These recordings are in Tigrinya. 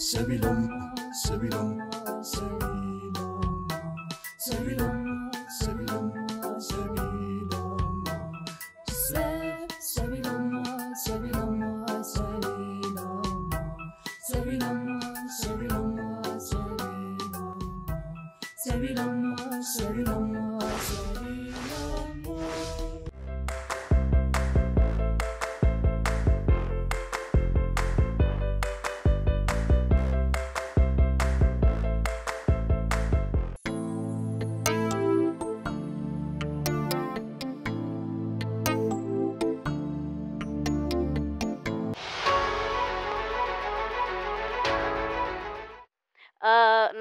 ሰቢሎም ሰቢሎም ሰቢሎም ሰቢሎም ሰቢሎም ሰቢሎም ሰቢሎም ሰቢሎም ሰቢሎም ሰቢሎም ሰቢሎም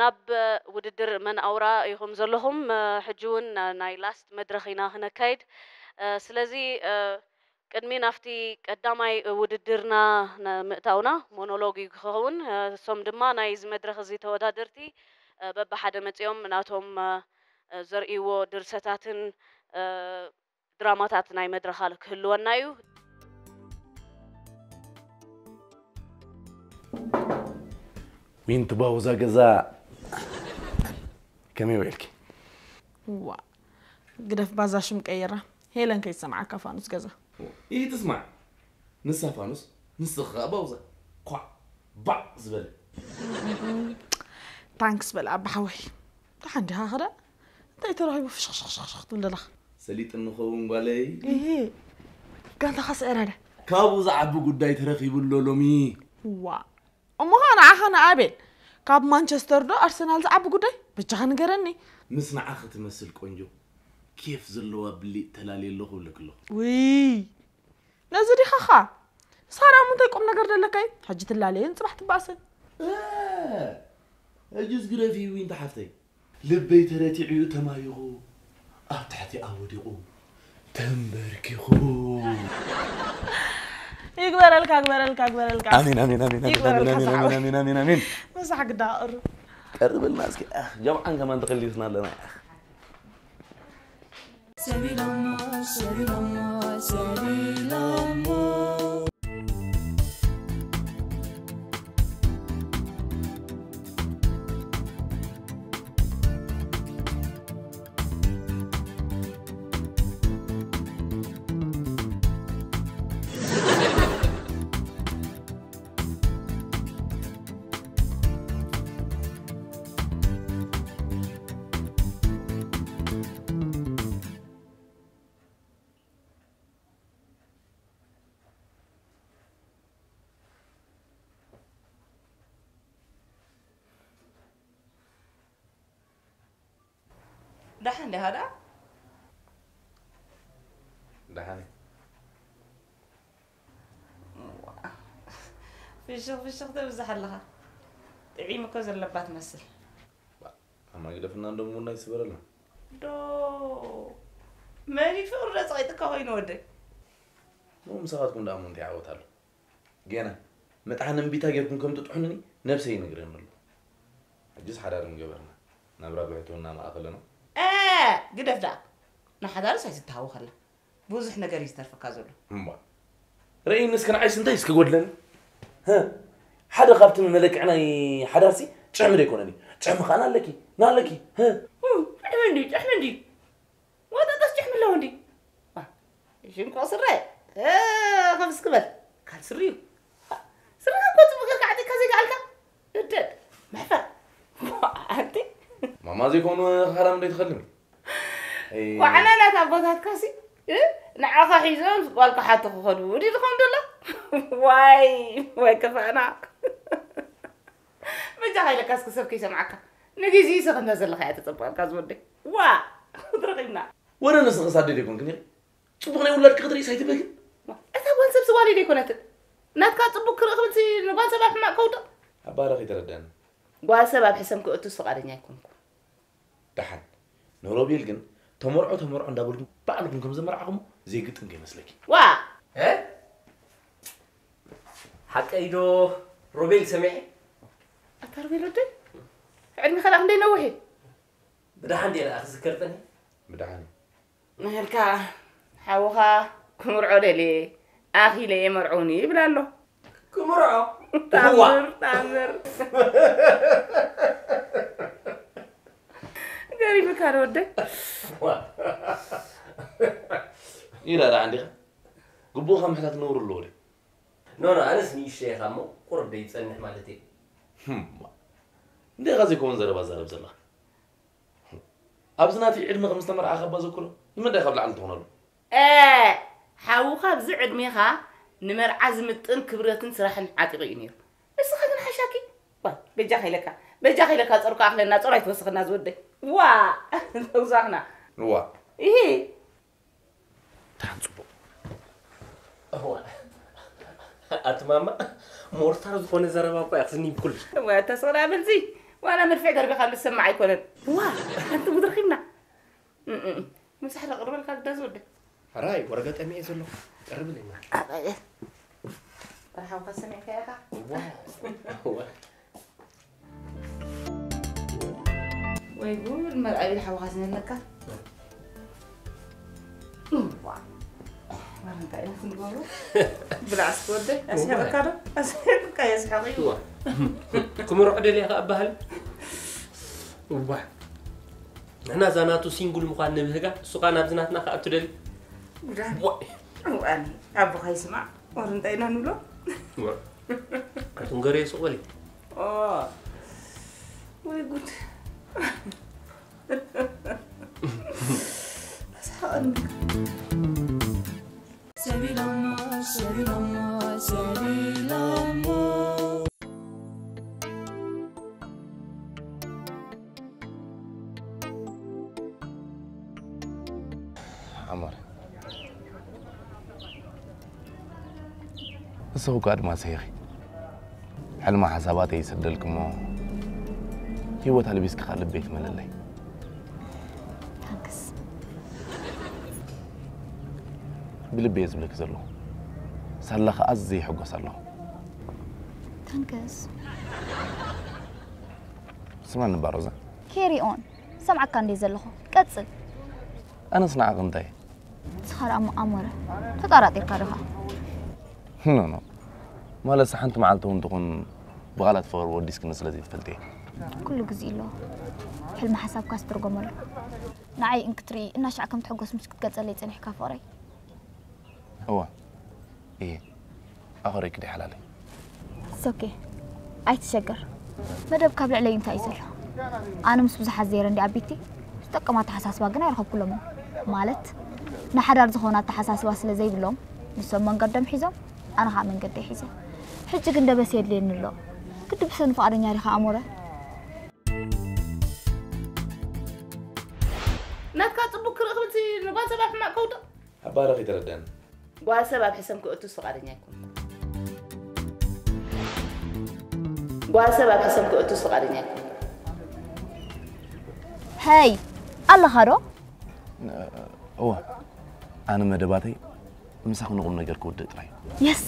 ናብ ውድድር መን ኣውራ ኢኹም ዘለኹም። ሕጂ እውን ናይ ላስት መድረኽ ኢና ክነካይድ። ስለዚ ቅድሚ ናብቲ ቀዳማይ ውድድርና ምእታውና፣ ሞኖሎግ እዩ ክኸውን። እሶም ድማ ናይዚ መድረኽ እዚ ተወዳደርቲ በብሓደ መፂኦም ናቶም ዘርእይዎ ድርሰታትን ድራማታት ናይ መድረኽ ክህልወና እዩ። ዊንቲ ባውዛ ገዛ ከመይ ውዒልኪ? ዋ ግደፍ ባዛ ሽም ቀይራ። ሄለን ከይትሰምዓካ ፋኑስ ገዛ። ኢትስማዕ ንሳ ፋኑስ ንስኺ ከኣ ባውዛ። ኳዕ ባዕ ዝበለ። ታንክስ በል ኣባ ሓወይ። ደሓን ዲኻ ኸዳ? እንታይ ተረኺቡ ፍሽኽሽኽሽኽ ትብል ዘለኻ? ሰሊጥ እንኸውን ጓለይ። እሂ ጋንታኻ ስዒራ ድያ? ካብኡ ዝዓቢ ጉዳይ ተረኺቡ ኣሎ ሎሚ። ዋ እሞ ኸኣ ንዓኻ ንኣቤል ካብ ማንቸስተር ዶ ኣርሰናል ዝዓቢ ጉዳይ በጃኻ ንገረኒ። ምስ ንዓኺ ትመስል ቆንጆ ኬፍ ዘለዋ ብሊጥ ተላልየ ኣለኹ እብለኪ ኣለኹ። ውይ ነዚ ዲኻ ኸኣ ንስኻ ደኣ እሞ እንታይ ቁም ነገር ደለካ እዩ? ሕጂ ትላለየን ጽባሕ ትበኣሰን። ሕጅስ ግደፊ ዊንቲ ሓፍተይ። ልበይ ተረቲዑ ተማሪኹ ኣብ ትሕቲኣ ወዲቑ ተንበርኪኹ። ይግበረልካ ግበረልካ ግበረልካ ኣሜን ኣሜን ኣሜን ኣሜን ይግበረልካ ኣሜን ኣሜን ሰሓባይ። ኣሜን ኣሜን ኣሜን ኣሜን መሳሕ ግዳ ቅርብ ቀርብልና እስኪ ኣኽ ጀምዓን ከማን ተኸሊስና ኣለና ኣኽ ሰቢሎሞ ሰቢሎሞ ሰቢሎሞ ደሓን ዲኻ ደኣ? ደሓን እየ። ፍሽኽ ፍሽኽ ተብዝሕ ኣለኻ። ጥዒም እኮ ዘለባ ትመስል። ኣማ ግደፍና እንዶ ቡና ይስበረልና። ዶ መን እዩ ፍቕሪ ዶ ጸቒጥካ ኮይኑ ወደይ? ሞ ምሳኻትኩም ደኣ ሞ እንታይ ዓወት ኣሎ? ጌና መጥሓን እምቢታ ጌርኩም ከም ትጥሑንኒ ነብሰይ ይነግረኒ ኣሎ። ሕጅስ ሓዳር ምገበርና ናብራ ብሕትውና መኣ ከለና። እ ግደፍ ደኣ ንሓዳርስ ኣይትተሃወኸላ። ብዙሕ ነገር እዩ ዝተርፈካ ዘሎ። እምቧ ርእይኒ እስከ ንዓይስ እንታይ እስከ ጎድለኒ? ህ ሓደ ካብቲ መመለክዒ ናይ ሓዳርሲ ጭሕሚ ዶ ኣይኮነን እዩ? ጭሕሚ ከኣ ናለኪ ናለኪ። ህ እም፣ ጥሕሚ እንድዩ ጥሕሚ እንድዩ። ወጠጠስ ጭሕሚ ኣለዎ እንድዩ። ዋ፣ ሽንቆ ስረ እ፣ ከምስ ክበል ካልሲ ርዩ። ስረኻ እኮ ጽቡቕ ጌርካ ዓጢቕካ ዘይከኣልካ እደድ መሕፈር። ዋ፣ ኣንቲ ማማ ዘይኮኑ ሃራም እንዶ ይትኸልም እዩ። ዋዕላ ናት ኣቦታትካሲ ንዓኻ ሒዞም ጓልካ ሓቶ ክኸዱ ድዩ ዝኾን ዘሎ? ዋይ ዋይ ከፋእና። በጃኻ ኢለካ እስኪ ሰብ ከይሰምዓካ ንግዜ ሰኸንዳ ዘለኻ እያ ተጸብቐልካ ዝወደይ። ዋ ክትረኺብና። ወረ ንስኺ ሳደድ ኣይኮንክን ኢኺ። ጽቡቕ ናይ ውላድኪ ክትርኢ ሳይትበኪ። እታ ጓል ሰብ ስባሊ ዶ ኣይኮነትን? ናትካ ጽቡቕ ክርኢ ክብልሲ ንጓል ሰብ ኣብ ሕማቕ ከውድቕ። ኣባዳ ከይተረድኣኒ። ጓል ሰብ ኣብ ሕሰም ክእቱስ ፍቓደኛ ኣይኮንኩን። ደሓን ንሮቤል ግን ተመርዖ ተመርዖ እንዳበልኩም ባዕልኩም ከም ዘመርዓኹሞ ዘይግጥም ከይመስለኪ። ዋ እ ሓቀይ ዶ ሮቤል ሰሚዐ ኣታ ሮቤል ወደይ ዕድሜኻ ደኣ ክንደይ ነዊሕ እዩ? ብደሓን ድየ ደኣ ክዝከር ጸኒሐ? ብደሓን እዩ። ንህልካ ሓውኻ ክምርዖ ደልየ ኣኺለ እየ መርዑኒ ይብል ኣሎ። ክምርዖ። ተኣምር፣ ተኣምር። ገሪምካ ዶ ወደይ? ኢላ ደኣ እንዲኻ ግቡእኻ ምሕታት ነውሪ ኣለዎ ድዩ? ኖ ኖ ኣነስ ንእሽተይ ኢኻ እሞ ቁርብ ደይትጸንሕ ማለት እየ። ህማ እንዴኻ ዘይኮን ዘረባ ዛረብ ዘለኻ? ኣብዚ ናተይ ዕድመ ከም ዝተመርዓኻ እባ ዘክሮ። ንምንታይ ካብ ላዕሊ ትኾነሉ? ሓውኻ ኣብዚ ዕድሜኻ ንመርዓ ዝምጥን ክብረትን ስራሕን ዓጢቑ እዩ ነይሩ። ንስኻ ግን ሓሻኪ። ዋ በጃኻ ኢለካ በጃኻ ኢለካ ጾርካ ኣኽለና ጾር ኣይትወስኽና ዝወደይ። ዋ ተውሳኽና። ዋ ይሄ ደሓን ጽቡቕ። ኣቲ ማማ ሞርታር ዝኾነ ዘረባ እኳ እያ ክስኒ ብኩሉ። ተስቕና ብልዚ ዋላ መድፍዕ ደርቢኻ ዝሰማዕ ኣይኮነን። ዋ ሓንቲ ጉድ ረኺብና። ምሳሕ ረቕርበልካ ግዳ ዝወደ ሕራይ ወረገጠሚ እየ ዘለኹ። ቅርብለኛ። ሓውካ ሰሚዕካ ኢኻ። ወይ ጉድ መርኣይ ሓውካ ዝነለካ። እንታይ ኢና ክንገብሮ? ብላዕ እስኪ ወደይ ኣስሒቕካ ዶ? ኣስሒቕካ የስሕቕ እዩ። ክምርዖ ደልየ ከኣ ባህል እዋ ንሕና እዛ ናቱ ሲንጉል ምዃን ንብህጋ እሱ ከኣ ናብዚ ናትና ከኣ ትደሊ። ጉዳይ ዋይ ኣቦኻ ይስማዕ። ወር እንታይ ኢና ንብሎ? ኣቱንገሬ ሱቕ በሊ። ኦ ወይ ጉድ። ኣስሓቐኒ። ዓመር፣ ንስኺ እኮ ኣድማሰይ ኢኺ። ሕልሚ ሓሳባተይ ይሰደልኪ እሞ፣ ህይወት ኣልቢስኪ ከኣ ልበይ ትመልለይ። ታንክስ። ብልቢ እየ ዝብለኪ ዘለኹ። ሳላ ከኣ ኣዝየ ይሕጎስ ኣለኹ። ታንክስ። ስማኒ እባ ሮዛ። Carry on። ሰምዓካ እንድየ ዘለኹ። ቀጽል። ኣነስ ንዓኺ እንታይ? ንስኻ ደኣ እሞ ኣሞረ። ተጠራጢርካ ዲኻ? ኖ ኖ። ማለትስ ሓንቲ መዓልቲ እውን ትኹን ብቓላት ፍቕሪ ወዲስክኒ ስለ ዘይትፈልጢ እየ። ኩሉ ግዜ ኣሎ። ሕልሚ ሓሳብካ ዝትርጎመሉ። ንዓይ እንክትርኢ እናሻዕ ከም ትሕጎስ ምሽ ክትገልጸለይ ጸኒሕካ ፍቕረይ። እወ። እየ። ኣኾረይኪ ድየ ሓላለይ? It's okay። ኣይትሸገር። መደብ ካብ ልዕለይ እንታይ እዩ ዘሎ? ኣነ ምስ ብዙሓት ዘይረ እንዲ ኣቢቲ ዝጠቅም ኣተሓሳስባ ግን ኣይረኸብኩሎምን። ማለት ንሓዳር ዝኾነ ኣተሓሳስባ ስለ ዘይብሎም ንሶም መንገዶም ሒዞም ኣነ ኸዓ መንገደይ ሒዘ። ሕጂ ግን ደበስ የድልየኒ ኣሎ። ግዲ ብሰኒ ፍቓደኛ ዲኻ ኣሞረ? ናትካ ጽቡቅ ክርኢ ክብል ሲ ንጓል ሰብ ኣብ ሕማቅ ከውድቕ። ኣባረ ከይተረዳኒ። ጓል ሰብ ኣብ ሕሰም ክእቱስ ፍቓደኛ ኣይኮን። ጓል ሰብ ኣብ ሕሰም ክእቱስ ፍቓደኛ ኣይኮን። ሀይ ኣለኻ ዶ? እወ ኣነ መደባተይ ምሳኺ ንቁም ነገር ክውድእ ጥራይ። የስ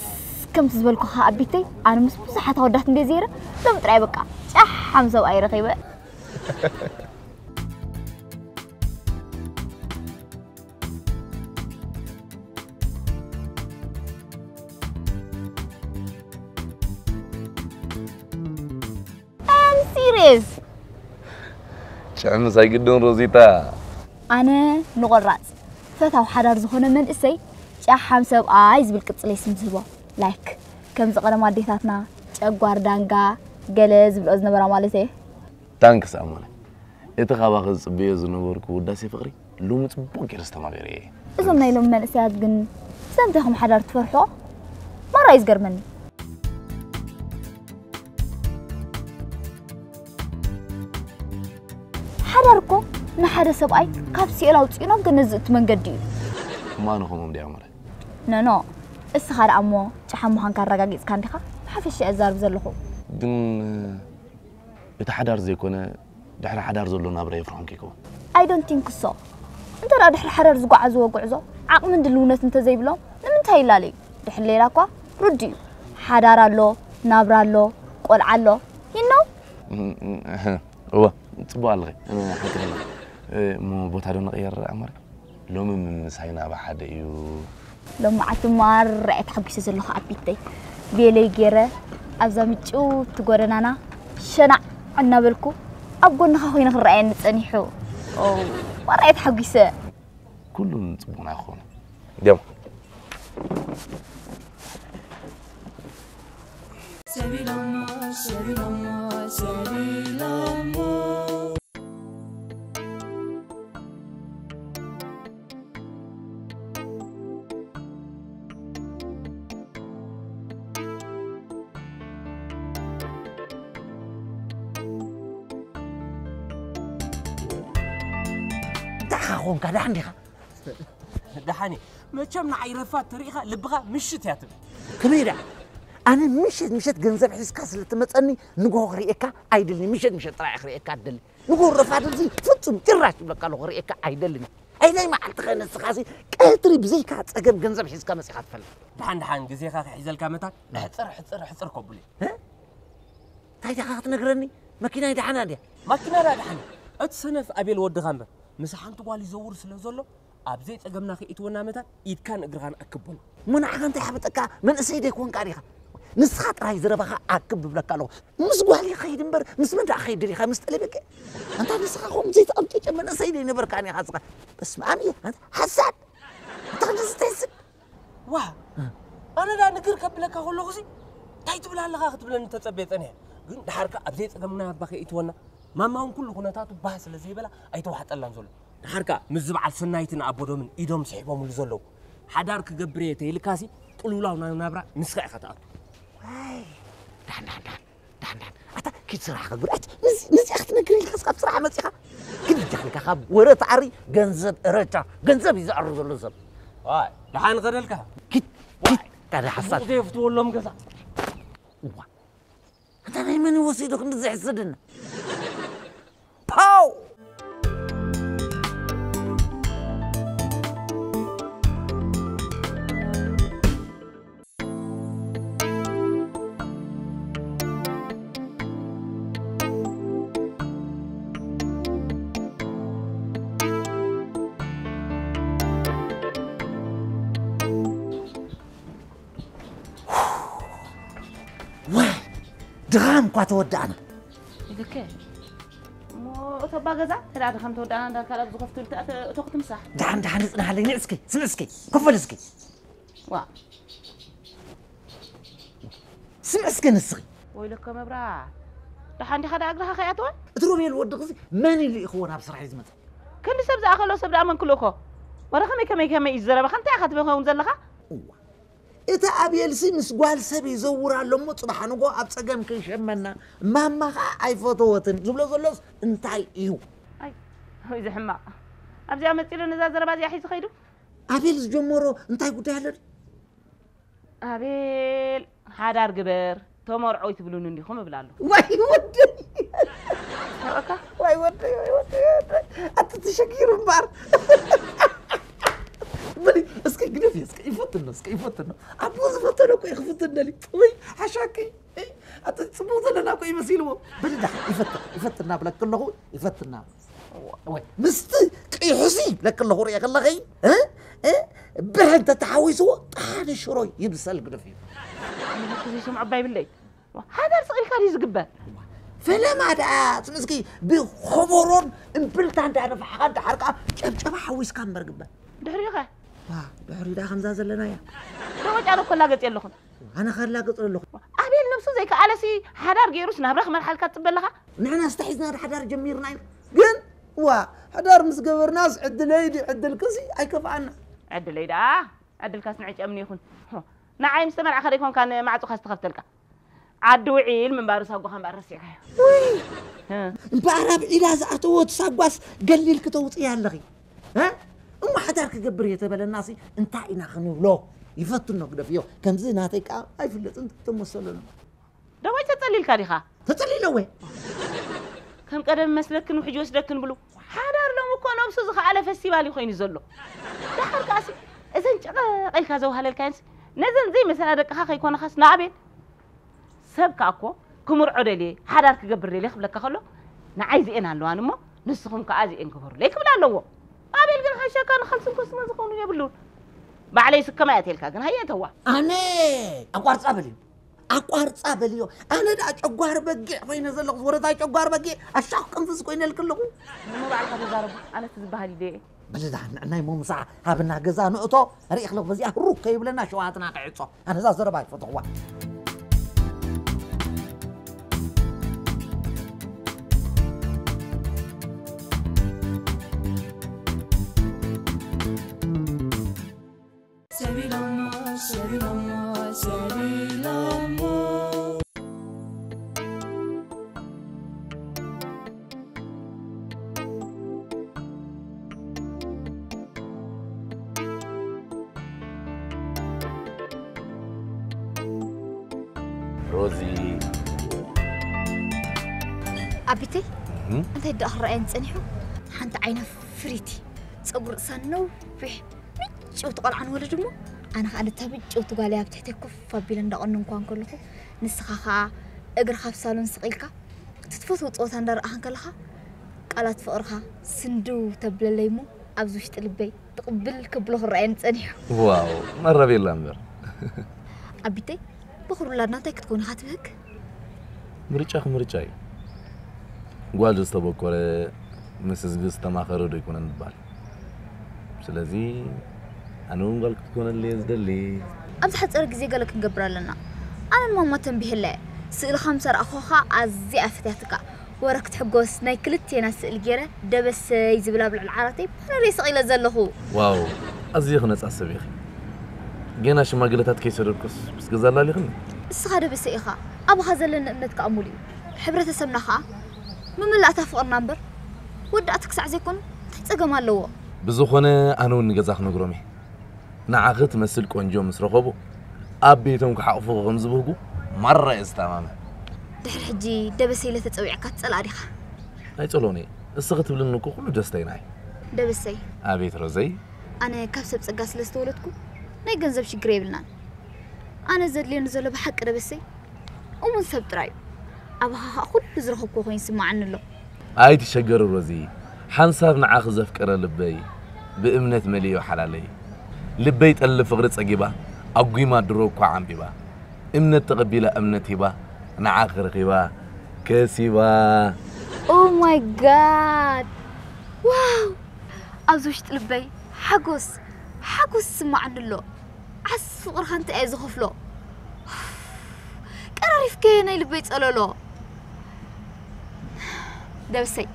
ከምቲ ዝበልኩኻ ኣቢተይ ኣነ ምስ ብዙሓት ኣወዳት እንደ ዘይረ ሎም ጥራይ በቃ ጫሓም ሰብኣይ ረኺበ። I'm serious። ጭዕምስ ኣይግድን ሮዚታ። ኣነ ንቆራጽ ፈታው ሓዳር ዝኾነ መንእሰይ ጫሓም ሰብኣይ ዝብል ቅጽለይ ስም ዝህቦ። ላይክ ከምዚ ቀደም ኣዴታትና ጨጓር ዳንጋ ገለ ዝብልኦ ዝነበራ ማለት እየ። ታንክስ ኣሞነ። እቲ ካባኺ ዝጽበዮ ዝነበርኩ ውዳሴ ፍቕሪ ሎሚ ጽቡቕ ገይረ ዝተማገረ እየ። እዞም ናይ ሎሚ መንእሰያት ግን ብሰንተይኹም ሓዳር ትፈርሑ? ማራ እዩ ዝገርመኒ። ሓዳር እኮ ንሓደ ሰብኣይ ካብ ሲኦል ኣውፂኡ ናብ ገነት ዝእቱ መንገዲ እዩ። እሞ ኣነ ከምኦም ድየ ኣሞረ? ኖኖ እስኻ ደኣ እሞ ጨሓም ምዃንካ ኣረጋጊፅካ እንዲኻ ብሓፈሻ እየ ዝዛረብ ዘለኹ። ግን እቲ ሓዳር ዘይኮነ ድሕሪ ሓዳር ዘሎ ናብራ የፍርሖም ከይከውን። I don't think so። እንተ ደኣ ድሕሪ ሓዳር ዝጓዓዝዎ ጉዕዞ ዓቕምን ድልውነትን እንተዘይብሎም ንምንታይ ይላለዩ? ድሕሪ ሌላ እኳ ርዱእ እዩ። ሓዳር ኣሎ፣ ናብራ ኣሎ፣ ቆልዓ ኣሎ። You know? እወ ጽቡቕ ኣለኺ። ሓቂ እሞ ቦታ ዶ ንቕየር ኣማረ? ሎሚ ምምሳይና ብሓደ እዩ። ሎማዓቲ ማራ እየ ተሓጒሰ ዘለኹ ኣቢተይ። ቤለይ ገይረ ኣብዛ ምጭውቲ ጎደናና ሸናዕ እናበልኩ ኣብ ጎንኻ ኮይነ ክረኣየኒ ጸኒሑ። ኦ፣ ዋራይ ተሓጒሰ። ኩሉ ንጽቡቕና ይኸውን። ደም። እንታይ ኾንካ? ደሓን ዲኻ? ደሓን እየ። መቸም ንዓይ ረፋድ ተሪኢኻ ልብኻ ምሽት እያ ትብል። ከመይ ደኣ? ኣነ ምሸት ምሸት ገንዘብ ሒዝካ ስለ ትመጸኒ ንግሆ ክርእየካ ኣይደልን። ምሸት ምሸት ጥራይ ክርእየካ እደሊ። ንግሆ ረፋድ እዚ ፍጹም ጭራሽ ይብለካ ኣለኹ ክርእየካ ኣይደልን። ኣይ ናይ መዓልቲ ኸ ንስኻሲ ቀትሪ ብዘይካ ጸገም ገንዘብ ሒዝካ መጺኻ ትፈልጥ። ደሓን ደሓን ግዜኻ ክሒዘልካ መታን ሕጽር ሕጽር ሕጽር ከብሉ። እ? እንታይ ዲኻ ክትነግረኒ? መኪናይ ደሓና ድያ? ማኪና ደኣ ደሓን። እቲ ሰነፍ ኣቤል ወድኻ እምበር ምስ ሓንቲ ጓል ይዘውር ስለ ዘሎ ኣብ ዘይጸገምና ከይእትወና መታን ኢድካን እግርኻን ኣክብ በሎ። እሞ ንዓኻ እንታይ ሓበጠካ? መንእሰይ ዶ ኣይኮንካ ዲኻ? ንስኻ ጥራይ ዘረባኻ ኣክብ እብለካ ኣለኹ። ምስ ጓል ይኸይድ እምበር ምስ መን ደኣ ክኸይድ ደሊኻ? ምስ ጠለበከ? ኣንታ ንስኻ ከምኡ ዘይተቐምጨጨ መንእሰይ ዶ ኣይነበርካን ኢኻ እስኻ? በስመ ኣብ እየ። ኣንታ ሓሳድ። ኣንታ ከምዚ ዝተሕስብ። ዋ፣ ኣነ ደኣ ንግር ከብለካ ከለኹሲ እንታይ ትብል ኣለኻ ክትብለኒ ተጸብየ ጸኒሐ። ግን ደሓር ከኣ ኣብ ዘይጸገምና እባ ከይእትወና። ማማ እውን ኩሉ ኩነታቱ ባህ ስለ ዘይበላ ኣይተዋሕጠላን ዘሎ። ደሓር ከኣ ምስዚ በዓል ሰናይትን ኣቦዶምን ኢዶም ስሒቦምሉ ዘለዉ። ሓዳር ክገብር እየ ተይልካሲ ቅልውላው ናብ ናብራ ንስኻ ኢኻ ትኣቱ። ዋይ፣ ዳን፣ ዳን፣ ዳን፣ ዳን፣ ዳን። ኣታ ኪድ ስራሕ ክገብር፣ ኣት፣ ንዚ-፣ ንዚኣ ክትነግር ኢልካስ ካብ ስራሕ መጺኻ? ኪድ ጃልካ ካብ ወረ ተዓሪ ገንዘብ እረቻ፣ ገንዘብ እዩ ዝኣሩ ዘሎ ሰብ። ዋይ፣ ደሓን ኸደልካ። ኪድ፣ ኪድ፣ ታዲያ ሓሳብ። ጽቡቕ ዘየፍትወሎም ገዛ። እዋ። ኣንታ ናይ መን እዩ ወሲዱ ክንዲ ዘሕስድና? ፓው! ዋይ! ድኻም እኳ ተወዳእና። ይልከ። እሞ እቶ ኣባ ገዛ፣ ተዳ ድኻም ተወዳእና እንዳልካ ኣብ ዝኸፍቱ ልትኣተ እቶ ክትምሳሕ። ደሓን፣ ደሓን፣ እጽናሓለይ፣ ንዕ እስኪ፣ ስምዕ እስኪ፣ ኮፍ በል እስኪ። ዋ። ስምዕ እስኪ ንስኺ። ወይለከ መብራ። ደሓን ዲኻ ደኣ እግርኻ ከይኣተወ? እቲ ሮቤል ወድኺ እዚ መን ኢሉ ኢኽዎ ናብ ስራሕ እዩ ዝመጽእ? ክንዲ ሰብ ዝኣኸሎ ሰብ ደኣ መን ክልእኮ? ወረ ከመይ፣ ከመይ፣ ከመይ እዩ ዝዘረበኻ? እንታይ ኢኻ ትብል ኸውን ዘለኻ? እዋ። እቲ ኣቤልሲ ምስ ጓል ሰብ ይዘውር ኣሎ እሞ፣ ጽባሕ ንጎ ኣብ ጸገም ከይሸመና፣ ማማ ኸኣ ኣይፈተወትን ዝብሎ ዘሎስ እንታይ እዩ? ኣይ፣ ወይ እዚ ሕማቕ። ኣብዚኣ መጺሉ ነዛ ዘረባ እዚኣ ሒዙ ኸይዱ? ኣቤል ዝጀመሮ እንታይ ጉዳይ ኣሎ? ኣቤል፣ ሓዳር ግበር፣ ተመርዖ ይትብሉኒ እንዲኹም እብላ ኣለኹ። ዋይ ወደይ! ሰብኣካ? ዋይ ወደይ፣ ዋይ ወደይ፣ ዋይ ወደይ። ኣቲ ተሸጊሩ እምበኣር። በሊ፣ እስኪ ግደፊ፣ እስኪ ይፈትኖ፣ እስኪ ይፈትኖ። ኣቦ ዝፈተኖ እኮ እዩ ክፍትን ደሊ። ወይ፣ ሓሻኪ። ኣቲ ጽቡቕ ዘለና እኮ እዩ መሲልዎ። በሊ፣ ደሓ፣ ይፈትን፣ ይፈትን እናብለኪ ኣለኹ፣ ይፈትን እናብለኪ። ወይ፣ ምስቲ ቅይሑሲ ብለኪ ኣለኹ ርእየ ከለኺ፣ እ? እ? ብሕ እንተ ተሓዊስዎ፣ ጣዕኒ ሽሮ ይብሰል ግደፍ እዩ። ኣነ ዘይሰምዖ እባ ይብለይ። ሓዳር ስቕ ኢልካ ድዩ ዝግበር? ፈለማ ደኣ፣ ስምስኪ ብኾቦሮን እምብልታ እንዳነፋሕኻ፣ ደሓር ከኣ ጨብጨባ ሓዊስካ እምበር ግበር። ድሕሪኡ ኸ? ዋ፣ ድሕሪኡ ደኣ ከምዛ ዘለናያ። ደወጫ ዶ ከላገጽ የለኹን? ኣነ ከላገጽ ኣለኹ። ኣቤል ነብሱ ዘይከኣለሲ ሓዳር ገይሩስ ናብራ ክመርሓልካ ትጽበ ኣለኻ? ንሕናስ ተሒዝና ዶ ሓዳር ጀሚርና ኢና? ግን፣ ዋ፣ ሓዳር ምስ ገበርናስ ዕድለይ ድዩ ዕድልክሲ ኣይከፍኣና። ዕድለይ ደኣ፣ ዕድልካስ ንዕጨምኒ ይኹን። ሆ፣ ንዓይ ምስ ተመርዓኻ ደይኮንካ ንማዕጾኻስ ትኸፍተልካ? ዓዲ ውዒል ምንባሩ ሳጓኻ እምበኣር ረሲዕካዮ። ውይ! እ። እምበኣር ኣብ ዒላ ዝኣተወት ሳጓስ ገሊልኪ ተውጽእያ ኣለኺ። እ? እሞ ሓዳር ክገብር እየ ተበለናሲ እንታይ ኢና ክንብሎ? ይፈትኖ ግደፍዮ። ከምዚ ናተይ ከኣ ኣይፍለጥን ተመሰለሉ። ደሞይ ተጸሊልካ ዲኻ? ተጸሊለ ወይ? ከም ቀደም መስለክን ውሕጅ ወስደክን ብሉ። ሓዳር ሎም እኮ ነብሱ ዝኸኣለ ፈስቲቫል እዩ ኮይኑ ዘሎ። ደሓር ከኣሲ እዘን ጨቐቕ ኢልካ ዘውሃለልካየንስ ነዘን ዘይመሰላ ደቅኻ ከይኮነኻስ ንኣቤል ሰብ ከኣ እኮ ክምርዖ ደልየ፣ ሓዳር ክገብር ደልየ ክብለካ ከሎ፣ ንዓይ እዚኤን ኣለዋን እሞ፣ ንስኹም ከኣ እዚኤን ግበሩለይ ክብል ኣለዎ። ኣቤል ግን ሓሸካ ንኻልስን ኮስመን ዝኾኑ የብሉን። ባዕለይ ስከማ እየ ኣትየልካ ግን ሃየ እተዋ። ኣነ ኣቋርጻ በልዩ። ኣቋርጻ በልዮ። ኣነ ደኣ ጨጓር በጊዕ ኮይነ ዘለኹ፣ ወረታ ጨጓር በጊዕ ኣሻኽ ቅንፍዝ ኮይነ ልክለኹ። እሞ ባዕልካ ተዛረቡ። ኣነስ ዝበሃል ኢደ እየ። በልዳ ንዕናይ ሞምሳ ሃብና ገዛ ንእቶ። ርኢ ክለኹ በዚኣ ህሩክ ከይብለና ሸዋትና ክዕጾ። ኣነ እዛ ዘረባ ይፈትኽዋ። ሮዚ ኣቢተይ እንታይ ደኣ ክረኣየን ጸኒሑ ሓንቲ ዓይና ፍሪቲ ጸጉሪ ርእሳ ነዊሕ ምጭውቲ ቆልዓ ንወለድ እሞ ኣነ ከዓ ነታ ምጭውቲ ጓለይ ኣብ ትሕተይ ኮፍ ኣቢለ እንዳቐኑ እንኳ እንከለኹ ንስኻ ከዓ እግርኻ ኣብ ሳሎን ስቕ ኢልካ እቲ ትፈትዎ ፀወታ እንዳረኣኻ እንከለኻ ቃላት ፍቕርኻ ስንድው ተብለለይ እሞ ኣብዚ ውሽጢ ልበይ ትቕብል ክብሎ ክረኣየን ጸኒሑ። ዋው መረቤላ እምበር ኣቢተይ በኹር ውላድና እንታይ ክትከውን ኢኻ ትብህግ? ምርጫ ክምርጫ እዩ። ጓል ዝተበኮረ ምስ ህዝቢ ዝተማኸረ ዶ ይኮነን ዝባል? ስለዚ ኣነ እውን ጓል ክትኮነለይ እየ ዝደሊ። ኣብ ዝሓፀረ ግዜ ገለ ክንገብር ኣለና። ኣነን ማማ ተንቢሀላ እየ። ስእልኻ ምስ ኣርኣኹኻ ኣዝያ እየ ፈትያትካ። ወረ ክትሕጎስ ናይ ክልቴና ስእሊ ገይረ ደበሰይ ዝብል ኣብ ልዕሊ ዓራተይ ባነር እየ ሰቒለ ዘለኹ። ዋው ኣዝየ ክነጻ ሰብ ኢኺ። ጌና ሽማግለታት ከይሰደድኩስ ምስ ገዛ ኣላሊኽኒ። እስኻ ደበሰ ኢኻ። ኣባኻ ዘለኒ እምነት ከኣ ሙሉእ እዩ። ሕብረተሰብና ከኣ መመላእታ ፍቕርና እምበር ወዳእቲ ክሳዕ ዘይኮኑ እንታይ ጸገም ኣለዎ? ብዝኾነ ኣነ እውን ንገዛ ክነግሮም እየ። ንዓኺ ትመስል ቆንጆ ምስ ረኸቡ ኣብ ቤቶም ክሓቕፉኺ ከም ዝብህጉ ማራ እየ ዝተኣማመን። ድሕሪ ሕጂ ደበሰ ኢለ ተጸዊዕካ ትጸልኣ ዲኻ? ኣይጸልኦን እየ። እስኺ ትብልኒ እኮ ኩሉ ደስታይ ንዓይ። ደበሰይ። ኣቤት ሮዘይ። ኣነ ካብ ሰብ ጸጋ ስለ ዝተወለድኩ ናይ ገንዘብ ሽግር የብልናን። ኣነ ዘድልየኒ ዘሎ ብሓቂ ደበሰይ እሙን ሰብ ጥራይ እዩ። ኣባኻ ኸኣ ኩሉ ዝረኸብኩ ኮይኑ ይስምዓኒ ኣሎ። ኣይትሸገሪ ሮዚ፣ ሓንሳብ ንዓኺ ዘፍቀረ ልበይ ብእምነት መሊኡ ሓላለይ። ልበይ ጠሊ ፍቕሪ ጸጊባ ኣጒማ ድሮ እኳ ዓምቢባ። እምነት ተቐቢላ እምነት ሂባ ንዓኺ ረኺባ ከሲባ። Oh my God! ዋው! ኣብዚ ውሽጢ ልበይ ሓጎስ ሓጎስ ይስምዓኒ ኣሎ። ዓስ ፍቕርኻ እንታይ እየ ዝኸፍሎ? ቀራሪፍከ ናይ ልበይ ጸለሎ። ደብሰይ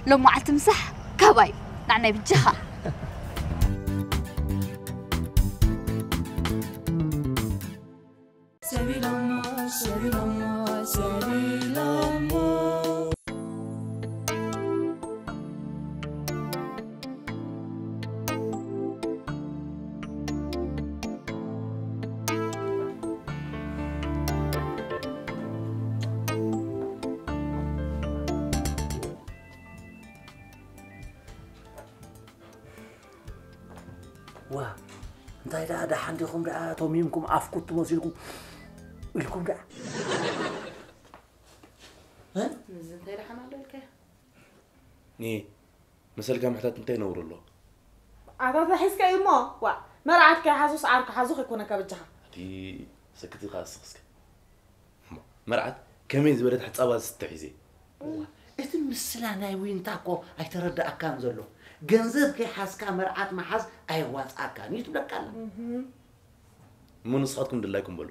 ሎም መዓልቲ ምሳሕ ካባይ ናዕናይ ብጃኻ። ዋ እንታይ ደኣ ደሓን ዲኹም ደኣ ተሚምኩም ኣፍኩት ትመስልኩም ኢልኩም ደኣ እዚ እንታይ ደሓን ኣሎ ኢልካዮ? ኒ መሰልካ ምሕታት እንታይ ነውሩ ኣሎ? ኣታ ተሒዝካ እዩ እሞ ዋ መርዓት ከይሓዙስ ዓር ክሓዙ ከይኮነካ በጃኻ። ኣቲ ሰክቲ ኻስኽስከ መርዓት ከመይ ዝበለት ሕፃባ ዝተሒዘ እቲ ምስላ ናይ ዊንታ እኮ ኣይተረዳእካን ዘሎ ገንዘብ ከይሓዝካ መርዓት መሓዝ ኣየዋፅኣካን እዩ ትብለካ ኣላ እሞ ንስኻትኩም ድላይኩም በሉ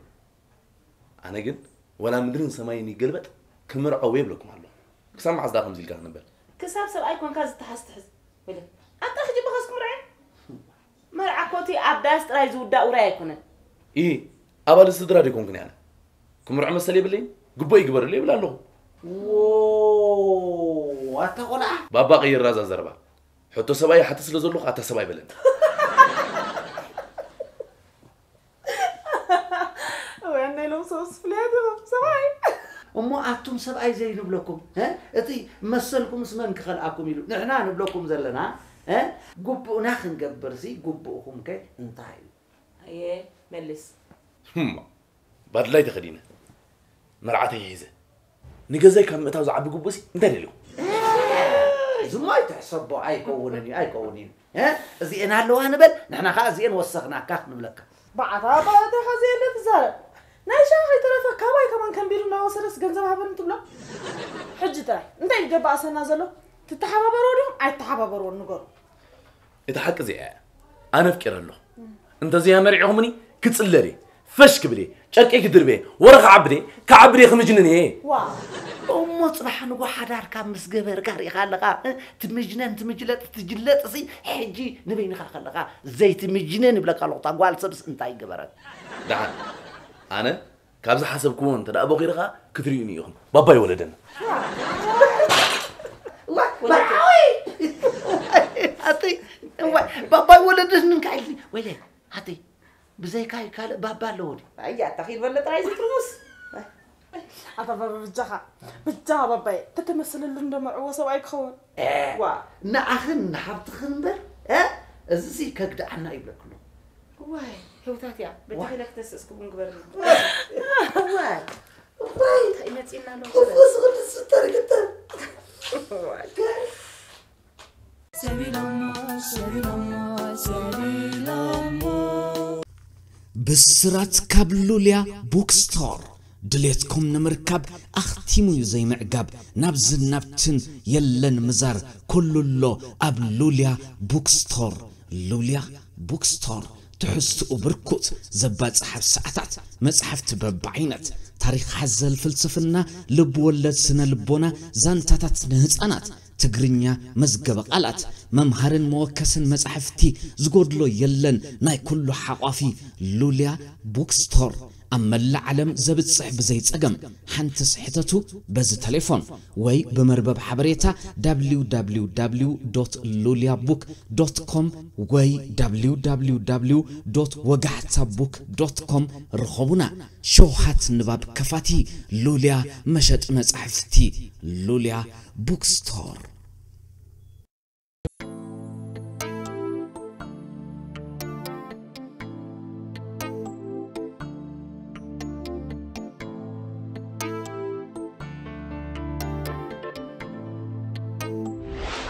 ኣነ ግን ወላ ምድርን ሰማይን ይገልበጥ ክምርዖ ወይ ብለኩም ኣሎ ክሳብ መዓዝ ዳ ከምዚ ኢልካ ክንበል ክሳብ ሰብኣይ ኮንካ ዝተሓዝ ትሕዝ በለ ኣታ ሕጂ ብኸስ ክምርዐ መርዓ እኮ እቲ ኣብ ዳስ ጥራይ ዝውዳእ ውራይ ኣይኮነን ኢ ኣባል ስድራ ዶ ይኮንኩን ኣነ ክምርዖ መሰል የብለይን ግቡእ ይግበረሉ ይብል ኣለኹ ኣታ ቆልዓ ባባ ቀይራ እዛ ዘረባ ሕቶ ሰብኣይ ይሓትት ስለ ዘለኹ ኣታ ሰብኣይ በለኒ እውያን ናይ ሎም ሰብስ ፍልያት ኢኹም ሰብኣይ እሞ ኣቱም ሰብኣይ ዘይንብለኩም እ? እቲ መሰልኩምስ መን ክኸልኣኩም ኢሉ ንሕና ንብለኩም ዘለና እ? ጉቡእና ክንገብርሲ ጉቡእኹም ከ እንታይ እዩ ኣየ መልስ ህማ ባድላይ ተኸዲነ መርዓተይ ሒዘ ንገዛይ ካብ ምእታው ዝዓቢ ግቡእሲ እንታይ ደልኹ ዝሞ ኣይትሕሰቦ ኣይከውንን እዩ ኣይከውን እዩ እ? እዚኤን ኣለዋ ንበል ንሕና ከዓ እዚኤን ወሰኽናካ ንብለካ ባዕታ ባእቴኻ ዘየለ ትዛረብ ናይ ሻሂ ከይተረፈ ካባይ ሰለስ ገንዘብ ሃበኒ ትብሎ? ሕጂ ጥራይ እንታይ እዩ ደባእሰና ዘሎ? ትተሓባበርዎ ዲኹም ኣይተሓባበርዎን ንገሩ። እቲ ሓቂ እዚኣ እያ። ኣነ ኣፍቂረ ኣለኹ። እንተዘይ ኣመሪዕኹምኒ ክጽለል እየ። ፈሽ ክብል እየ። ጨርቀይ ክድርብ እየ። ወረ ክዓብድ እየ። ክዓብድ እየ ክምጅንን እየ። ዋ እሞ ጽባሕ ንጎ ሓዳርካ ምስ ገበርካ ርኢኻ ኣለኻ። ትምጅነን ትምጅለጥ ትጅለጥሲ ሕጂ ንበይንኻ ከለኻ ዘይትምጅነን ይብለካ ኣለኹ። እታ ጓል ሰብስ እንታይ ገበረት? ደሓን ኣነ ካብ ዝሓሰብክዎ እንተ ደኣ ቦኺርኻ ክትርእዩኒ ኢኹም። ባባይ ወለደና። ኣተይ እዋይ፣ ባባይ ወለደን እንካ ኢልኒ ወይለ ኣተይ ብዘይካይ ካልእ ባባ ኣለዎ ድዩ? ኣያ ኣታ ኺድ በለ ጥራይ ዝጥርሙስ ኣታ ባባ ብጃኻ ብጃኻ ባባይ ተተመስለሉ እንደመርዕዎ ሰብኣይ ክኸውን ዋ ንዓኽን ንሓብትኽን እምበር እ? እዚ ሲ ከግድዓና ይብለክሎ ዋይ ህውታት እያ በጃኺ ኢለ ክተስእስኪ ቡን ግበርኒ ዋይ ዋይ እንታይ መፂና ኣሎ ኩፉ ዝኽልስ ዝተርግተ ብስራት ካብ ሉልያ ቡክስቶር ድሌትኩም ንምርካብ ኣኽቲሙ እዩ ዘይምዕጋብ ናብዝን ናብትን የለን ምዛር ኩሉሎ ኣብ ሉልያ ቡክስቶር ሉልያ ቡክስቶር ትሕዝትኡ ብርኩት ዘባፅሕ ኣብ ሰዓታት መፅሓፍቲ በብዓይነት ታሪክ ሓዘል ፍልስፍና ልብ ወለድ ስነ ልቦና ዛንታታት ንህፃናት ትግርኛ መዝገበ ቃላት መምሃርን መወከስን መጻሕፍቲ ዝጎድሎ የለን ናይ ኩሉ ሓቋፊ ሉልያ ቡክስቶር ኣብ መላእ ዓለም ዘብጽሕ ብዘይ ጸገም ሓንቲ ስሕተቱ በዚ ተሌፎን ወይ ብመርበብ ሓበሬታ www ሉልያ ቡክ com ወይ www ወጋሕታ ቡክ com ርኸቡና ሸውሃት ንባብ ከፋቲ ሉልያ መሸጢ መጻሕፍቲ ሉልያ bookstore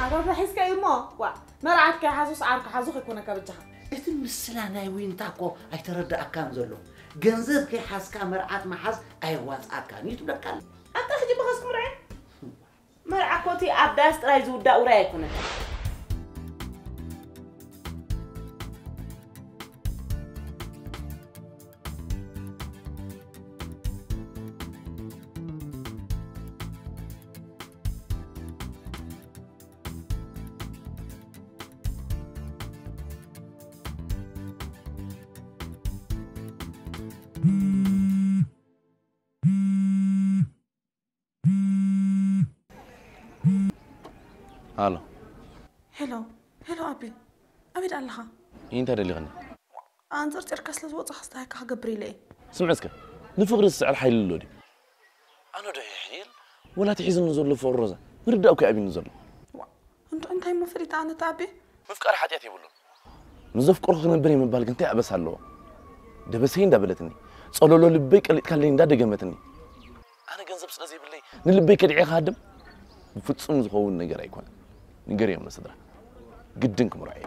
ኣባባ ሒዝካ እዩ እሞ ዋ መርዓት ከይሓዙስ ዓር ክሓዙ ከይኮነካ በጃኻ እቲ ምስላ ናይ ዊንታ እኮ ኣይተረዳእካን ዘሎ ገንዘብ ከይሓዝካ መርዓት ምሓዝ ኣየዋፅኣካን እዩ ትብለካ ኣላ ኣታ ሕጂ ብኸስ ክምርዐ መርዓ እኮ እቲ ኣብ ዳስ ጥራይ ዝውዳእ ውራይ ኣይኮነን። ኣሎ ሄሎ ሄሎ ኣቢ ኣበይ ደኣ ኣለኻ እንታይ ደሊኽኒ ኣንጸርጺርካ ስለ ዝወጻኻ ስታይካ ክገብር ኢለ እየ ስምዒ እስከ ንፍቕሪ ዝስዕር ሓይሊ ኣሎ ድዩ ኣነ ዶ ይሕይል ወላ እቲ ሒዝኒ ዘሎ ፍቕሪ ሮዛ ምርዳእ እኮ ኣብኒ ዘሎ እንዶ እንታይ እሞ ፈሊጣ ኣነ ተኣቢ ምፍቃር ሓጢኣት የብሉን ንዘፍቅሮ ክነብር እየ ምባል ግን እንታይ ኣበሳ ኣለዎ ደበሰይ እንዳበለትኒ ጸሎሎ ልበይ ቀሊጥካለይ እንዳደገመትኒ ኣነ ገንዘብ ስለ ዘይብለይ ንልበይ ከድዒ ክሃድም ብፍጹም ዝኸውን ነገር ኣይኮነን ንገርዮም ንስድራ ግድን ክምርዖ እየ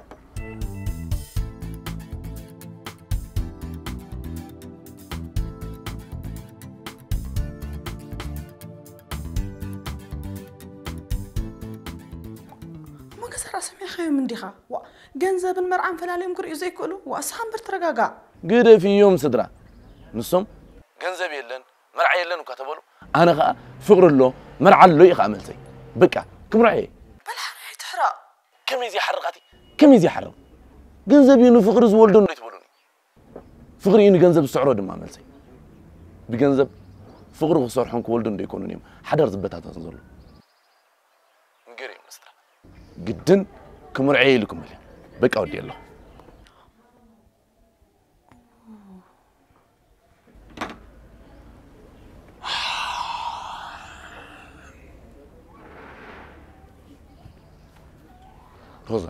ሞገስ ራ ሰሚዕኻዮም እንዲኻ ዋ ገንዘብን መርዓን ፈላልዮም ክርእዩ ዘይክእሉ ዋ እስኻ እምበር ተረጋጋእ ግደፍዮም ስድራ ንሶም ገንዘብ የለን መርዓ የለን እኳ ተበሉ ኣነ ኸዓ ፍቕሪ ኣሎ መርዓ ኣሎ እዩ ኸዓ መልሰይ በቃ ክምርዖ እየ በልሓ ኣይትሕረቕ ከመይ ዘይሓርቕ ኣቲ ከመይ ዘይሓርቕ ገንዘብ እዩ ንፍቕሪ ዝወልዶ እንዶ ኣይትበሉኒ ፍቕሪ እዩ ንገንዘብ ዝስዕሮ ድማ መልሰይ ብገንዘብ ፍቕሪ ክሰርሖን ክወልዶን ዶ ኣይኮኑን እዮም ሓዳር ዝበታተን ዘሎ ንገር እዮም ንስድራ ግድን ክምርዐ ኢልኩም በልያ በቃ ወዲ ኣለኹ ሮዛ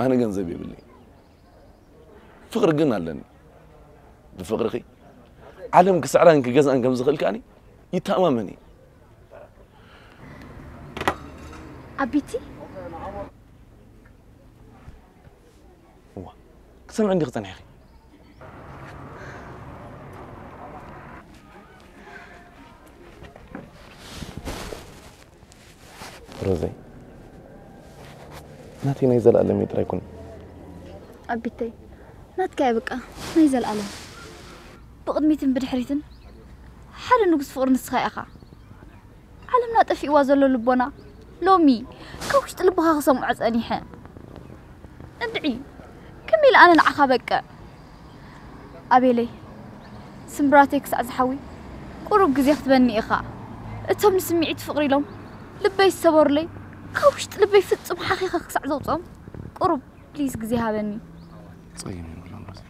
ኣነ ገንዘብ የብለይ ፍቕሪ ግን ኣለኒ ብፍቕርኺ ዓለም ክስዕራን ክገዝኣን ከም ዝኽእል ከኣኒ ይተኣማመን እየ ኣቢቲ እዋ ክሰምዕ እንዲኺ ጸኒሕኺ ሮዘይ፣ ናተይ ናይ ዘለኣለም እዩ ጥራይ ኩኒ። ኣቢተይ፣ ናትካ እያ በቃ፣ ናይ ዘለኣለም። ብቕድሚትን ብድሕሪትን ሓደ ንጉስ ፍቕሪ ንስኻ ኢኻ። ዓለምና ጠፊእዋ ዘሎ ልቦና ሎሚ ካብ ውሽጢ ልብኻ ክሰምዖ ጸኒሐ። እንድዒ፣ ከመይ ኢለ ኣነ ንዓኻ በቅዕ? ኣቤለይ፣ ስምብራተይ ክሳዕ ዝሓዊ ቁሩብ ግዜ ክትበኒ ኢኻ። እቶም ንስምዒት ፍቕሪ ኢሎም ልበይ ዝሰበሩለይ፣ ካብ ውሽጢ ልበይ ፍጹም ሓኺኸ ክሳዕ ዘውፅኦም ቁሩብ ፕሊዝ ግዜ ሃበኒ። ጸገም የብሉን ሮዘይ።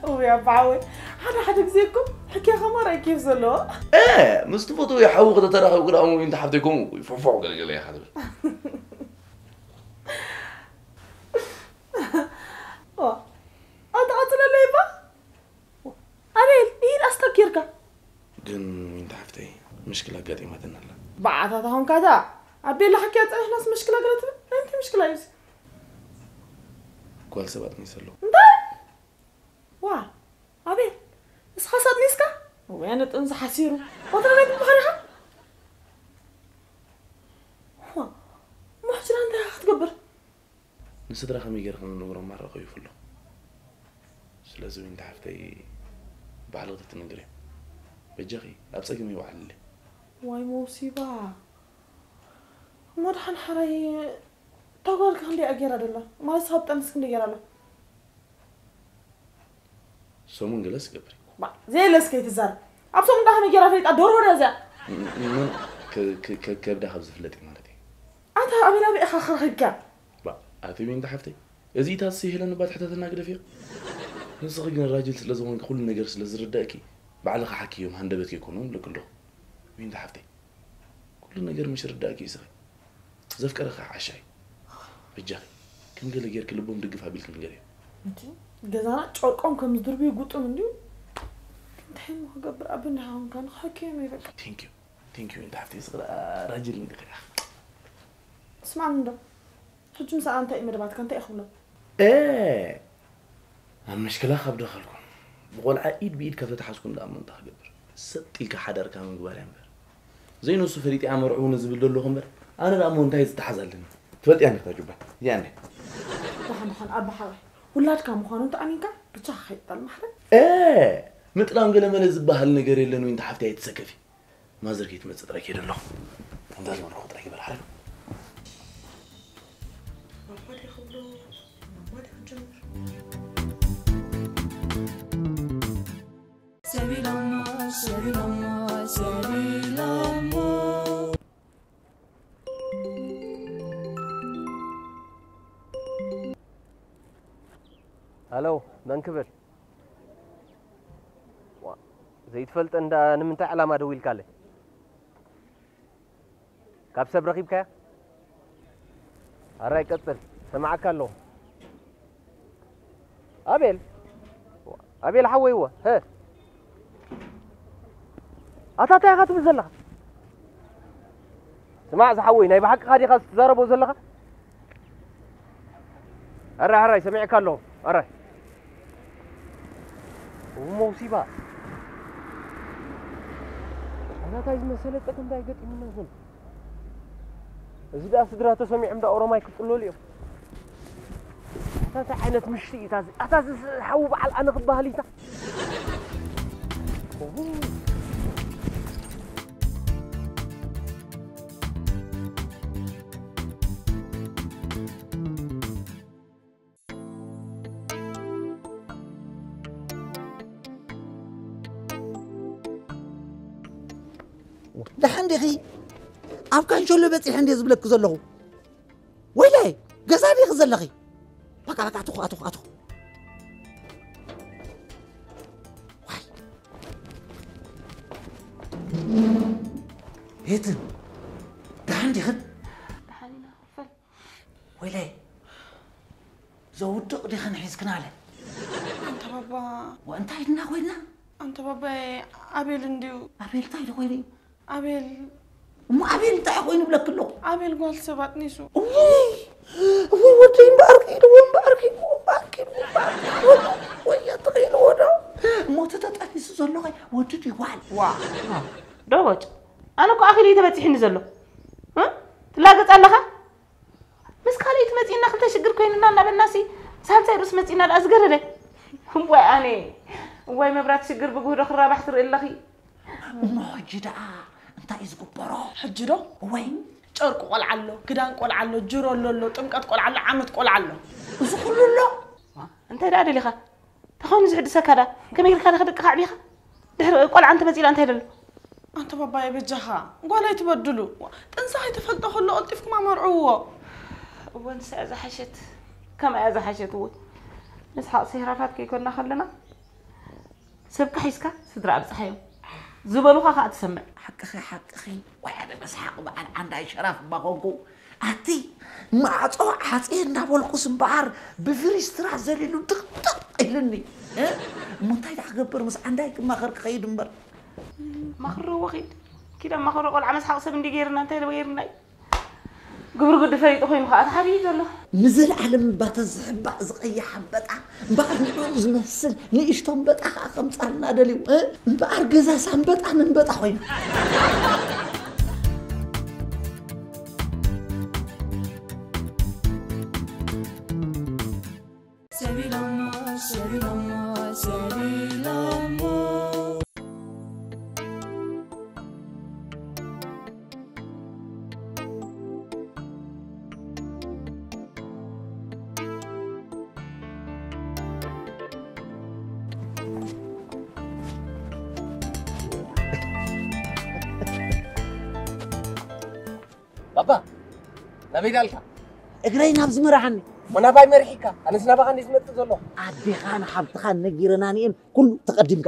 እውይ ኣባሓወይ፣ ሓደ ሓደ ግዜ እኮ ሕክያ ከማራይ ኬፍ ዘለዎ። እ ምስ ትፈትዎ ሓዊ ከተተራኸብ ግዳ እሞ እንተ ሓፍተይ ከምኡ እኮ እዩ፣ ፎፎ ገለገለ ኢኻ ትብል። ዋ፣ ኣታ ቀጽለለይ እባ። ኣቤል፣ ኢድ ኣስተኪርካ። ግን ዊንታ ሓፍተይ ምሽክል ኣጋጢማትና ኣላ። በዓታት ኣኹንካ እታ ኣብ ቤላ ሓኪያ ጸኒሕናስ ምሽክላ ገለ ትብል? እንታይ ምሽክላ እዩ እዚ? ጓል ሰባት ሚሰሎ። እንታይ? ዋ፣ ኣቤል፣ እስኻ ሳጥኒስካ? ወይ ኣነ ጥንዚ ሓሲሩ። ወትረ ናይ ብባህሪኻ? ዋ፣ ሙሕጅራ እንታይ ኢኻ ክትገብር? ንስድራ ከመይ ገይረ ከም ዝነግሮም ማራ ከይፉ ኣለኹ። ስለዚ ዊንታ ሓፍተይ ባዕልኺ ተትነግርዮም። በጃኺ ኣብ ጸገም ይውዓልለይ። ዋይ መውሲባ። እሞ ደሓን ሓራይ እታ ጓልካ ክንደይ እያ ገይራ ደላ? ማለት ሳብ ጠንስ ክንደይ ገይራ ኣላ? ሰሙን ገለስ ይገብር እዩ። ባ፣ ዘየለስ ከይትዛረብ። ኣብ ሰሙን ዳ ከመይ ገይራ ፈሊጣ ደርሆ ድያ እዚኣ? ምን ከ- ከ- ከ- ከብዳ ካብ ዝፍለጥ እዩ ማለት እዩ። ኣታ ኣበይ ናበይ ኢኻ ክረኽብካ? ባ ኣቲ ዊንታ ሓፍተይ፣ እዚ ኢታሲ ሄለን እባ ትሕተትና ግደፍዮ። ንስኺ ግን ራጅል ስለ ዝኾንኪ ኩሉ ነገር ስለ ዝርዳእኪ ባዕልኺ ሓክዮም ሃንደበት ከይኮኑ ንብለኪ ኣለኹ። ዊንታ ሓፍተይ፣ ኩሉ ነገር ምሽ ርዳእኪ እዩ ስኺ። ዘፍቀረኻ ዓሻ እዩ። በጃኺ ከም ገለ ጌርኪ ልቦም ድግፍ ኣቢልኪ ንገርዮ። እቲ ገዛና ጨርቆም ከም ዝድርብዩ ጉጡም እንድዩ። እንታይ እሞ ክገብር ኣብ እንዲኻ ኾንካ ንኽሕክዮም እዩ በቃ። ቴንኪዩ ቴንኪዩ ዊንታ ሓፍተይ፣ ስኺ ደኣ ራጅል እንዲኺ ኢኻ። ስማዕኒ እንዶ ሕጂ ምሳኣ እንታይ እዩ መደባትካ እንታይ እዩ ክብሎ? ኤ ኣብ መሽክላ ካብ ደኸልኩ ብቆልዓ ኢድ ብኢድ ካብ ተተሓዝኩ እንዳ እሞ እንታይ ክገብር? ሰጥ ኢልካ ሓዳርካ ምግባር እያ እምበር። ዘይነሱ ፈሊጠ እያ መርዕውኒ ዝብል ዘለኹ እምበር ኣነ ደኣ እሞ እንታይ ዝተሓዝ ኣለኒ? ትፈልጥያ እንዲኻ ጁባ? እዚኣ እንድያ። ደሓን ደሓን ኣባ ሓራይ ውላድካ ምዃኑ እንተ ኣሚንካ ብቻ ከይትጠልም ማሕረ። ኤ ምጥላም ገለመለ ዝበሃል ነገር የለን ዊንታ ሓፍተይ ኣይትሰከፊ። ማዘር ከይትመጽእ ጥራይ ከይደ ኣለኹ። ከምዛ ዝበልኩ ጥራይ ግበር ሓረግ። ሃሎ፣ መን ክብል? ዋ፣ ዘይትፈልጠ እንዳ ንምንታይ ዕላማ ደዊልካለይ? ካብ ሰብ ረኺብካያ? ኣራይ ቀጽል፣ ሰማዓካ ኣለኹ። ኣቤል፣ ኣቤል ሓወይዎ፣ ሀ፣ ኣታ እንታይ ኢኻ ትብል ዘለኻ? ስማዕ ዝሓወይ፣ ናይ ብሓቂ ኻ ዲኻ ትዛረቦ ዘለኻ? ኣራይ፣ ኣራይ፣ ሰሚዕካ ኣለኹ። ኣራይ። እው መውሲባ። ኣዛ እንታይ ዝመሰለ ጸገም እንታይ ገጢሙና ይኾን? እዚ ደኣ ስድራ ተሰሚዖም ደኣ ኦሮማይ ክጥለሉ እዮም። ኣታ እንታይ ዓይነት ምሽቲ እዩ እታ እዚ? ኣታ እዚ ሓዊ በዓል ኣነ ክበሃል እዩ እታ? ደሓን ዲኺ? ኣብ ካንሸሎ በጺሐ እንድየ ዝብለኪ ዘለኹ። ወይለይ፣ ገዛ ዲኺ ዘለኺ? በቃ፣ በቃ፣ ኣትኹ፣ ኣትኹ፣ ኣትኹ። ቤትን ደሓን ዲኽን? ደሓን ኢና ክፈል። ወይለይ ዘውድቕ ዲኽን ሒዝክናለ? ኣንታ ባባ ወእንታይ ድና ኮይንና? ኣንታ ባባይ ኣቤል እንድዩ። ኣቤል እንታይ ዶ ኮይኑ እዩ? ኣቤል እሞ ኣቤል እንታይ ኮይኑ ብለክ ኣለኹ? ኣቤል ጓል ሰባት ኒሱ። እውይ እውይ ወደይ እምበኣር ክኢልዎ እምበኣር ክኢልዎ እምበኣር ክኢልዎ እምበኣር ክኢልዎ ወያ ተኽኢልዎ ዶ? እሞ እቲ ተጠኒሱ ዘሎ ኸ ወዲ ድዩ ጓል? ዋ ዶቦጭ ኣነ እኮ ኣኺሉ እዩ ተበፂሕኒ ዘሎ እ? ትላገፅ ኣለኻ ምስ ካልኦት መፂእና ክልተ ሽግር ኮይኑና እናበልናሲ ሳልሳይ ርእስ መፂእና ደኣ ዝገደደ እዋይ ኣነ እዋይ መብራት ሽግር ብግህዶ ክራባሕ ትርኢ ኣለኺ እሞ ሕጂ ደኣ እንታይ እዩ ዝግበሮ? ሕጂ ዶ ወይ ጨርቂ ቆልዓ ኣሎ፣ ክዳን ቆልዓ ኣሎ፣ ጅሮ ኣሎ ኣሎ፣ ጥምቀት ቆልዓ ኣሎ፣ ዓመት ቆልዓ ኣሎ። እዚ ኩሉ ኣሎ? እንታይ ደኣ ደሊኻ ተኾይኑ ዝሕድሰካ ዳ ከመይ ኢልካ ዳኸ ደቅኻ ኣዕቢኻ ድሕሪ ቆልዓ እንተመፂላ እንታይ ደሎ ኣንተ ባባየ በጃኻ ጓል ኣይትበድሉ። ጥንሲ ኣይተፈልጦ ከሎ ቀልጢፍኩም ኣመርዕውዎ። እወ ንሳ እያ ዝሓሸት ከማ እያ ዝሓሸት እውን ምስሓቕ ሴራፋት ከይኮና ከለና ሰብካ ሒዝካ ስድራ ኣብፅሓዮም ዝበሉኻ ከዓ ትሰምዕ ሓቅኺ ሓቅኺ ወይ ሓደ መስሓቕ በዓል ዓንዳይ ሸራፍ እባ ኮንኩ ኣቲ ማዕፆ ዓፅየ እናበልኩስ እምበኣር ብፍሪስትራ ዘሊሉ ድቕድቕ ኢልኒ እሞ እንታይ ዳ ክገብር ምስ ዓንዳይ ክማኸር ክኸይድ እምበር ማኽርዎ ኺድ ኪድ ኣማኽሮ ቆልዓ መስሓቕ ሰብ እንዲ ገይርና እንታይ ገይርና እዩ ግብሪ ግዲ ፈሊጡ ኮይኑ ከዓ ተሓርዩ ዘሎ ንዘለዓለም እባ ተዝሕባእ ዝቐይሕ ኣንበጣ እምበኣር ንዕኡ ዝመስል ንእሽቶ ኣንበጣ ከዓ ከምፃልና ደልዩ እምበኣር ገዛስ ኣንበጣ መንበጣ ኮይና ባባ ናበይ ዳልካ? እግረይ ናብ ዝመርሓኒ ወናባይ መሪሒካ ኣነስ ናባኻ እንደ ዝመፅእ ዘሎ ኣዴኻን ሓብትኻን ነጊረናኒኤን ኩሉ ተቐዲምካ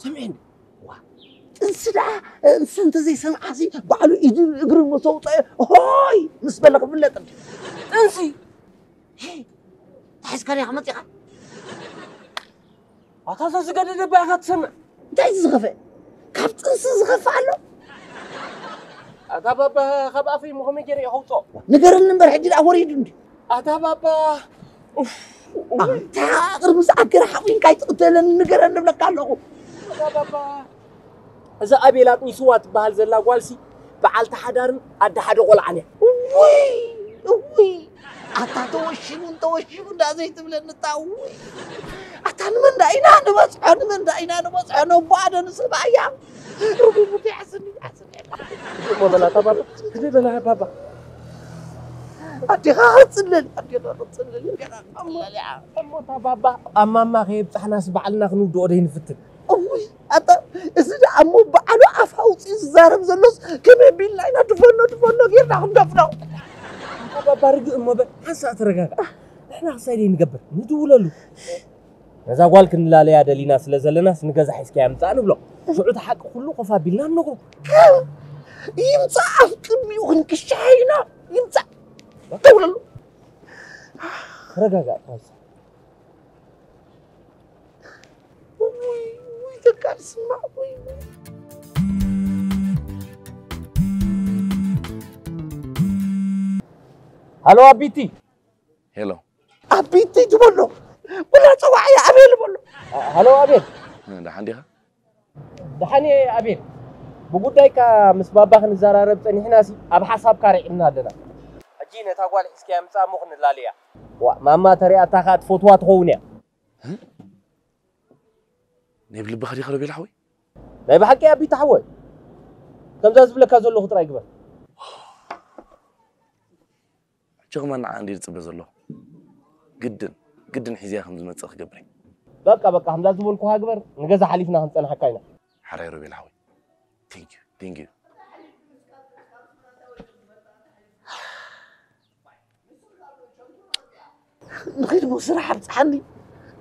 ሰምዒኒ ጥንሲ ደኣ እንሰ እንተዘይሰምዓሲ ባዕሉ ኢድን እግርን መሰውፀ ሆይ ምስ በለ ክፍለጥ ጥንሲ ተሒዝካ ዲኻ መፂኻ ኣታ እዛ ዝገደደ ባይኻ ትሰምዕ እንታይ እዩ ዝኸፍእ ካብ ጥንሲ ዝኸፍእ ኣሎ ኣታ ባባ ካብ ኣፈይ ሞ ከመይ ገይረ እየ ከውፅኦ ንገረኒ እምበር ሕጂ ደኣ ወሪዱ እንዲ ኣታ ባባ ኣንታ ቅድሚ ዝኣገረ ሓቑንካ ይትቕተለኒ ንገረኒ እብለካ ኣለኹ ኣታ ባባ እዛ ኣቤል ኣጥኒስዋ ትበሃል ዘላ ጓልሲ በዓልቲ ሓዳርን ኣደ ሓደ ቆልዓን እያ እውይ እውይ ኣታ ተወሺቡ እንተወሺቡ እንዳ ዘይትብለኒ እታ እውይ ኣታ ንመን ዳ ኢና ንበፅሖ ንመን ዳ ኢና ንበፅሖ ነቦኣ ዶ ንስብኣያ ሩቢቡቲ ይሓስኒ ይሓስኒ እሞ በላ እታ ባባ ክደ በላ ባባ ኣዴኻ ክፅለል ኣዴኻ ክፅለል ገና እሞ እታ ባባ ኣብ ማማ ከየብፃሕናስ ባዕልና ክንውድኦ ደይንፍትን እውይ ኣታ እዚ ደኣ እሞ በዓሉ ኣፍ ኣውፂኡ ዝዛረብ ዘሎስ ከመይ ኣቢልና ኢና ድፈኖ ድፈኖ ጌርና ክንደፍኖ ኣታ ባባ ርግእ እሞ በል ሓንሳእ ተረጋጋ ንሕና ክሳይ ደይንገብር ንድውለሉ ነዛ ጓል ክንላለያ ደሊና ስለ ዘለናስ ንገዛ ሒዝካያ ምፃእ ንብሎ ሽዑ እቲ ሓቂ ኩሉ ኮፍ ኣቢልና ንነግሮ ይምፃእ ኣብ ቅድሚኡ ክንክሻ ኢና ይምፃእ ደውለሉ ተረጋጋእ ፋይሳ ውይ ውይ ተካል ስማዕ ውይ ውይ ሃሎ ኣቢቲ ሄሎ ኣቢቲ ትበሎ ወላ ፀዋዕያ ኣቤል በሎ ሃሎ ኣቤል ደሓን ዲኻ ደሓን እየ ኣቤል ብጉዳይካ ምስ ባባ ክንዘራረብ ፀኒሕናሲ ኣብ ሓሳብካ ርዒምና ኣለና ሕጂ ነታ ጓል ሒዝካያ ምፃእ እሞ ክንላለያ ዋ ማማ ተሪኣታ ከዓ ትፈትዋ ትኸውን እያ ናይ ብልብኻ ዲኻ ሮቤል ሓወይ ናይ ብሓቂ ኣቢታ ሓወይ ከምዛ ዝብለካ ዘለኹ ጥራይ ግበር ሕጂ ከማን ንዓ እንዲ ዝፅበ ዘሎ ግድን ግድን ሒዝያ ከም ዝመፅእ ክገብር እዩ በቃ በቃ ከምዛ ዝበልኩኻ ግበር ንገዛ ሓሊፍና ክንፀንሓካ ኢና ሓራይ ሮቤል ሓወይ thank you thank you ንኺድ ሞ ስራሕ ኣብፅሓኒ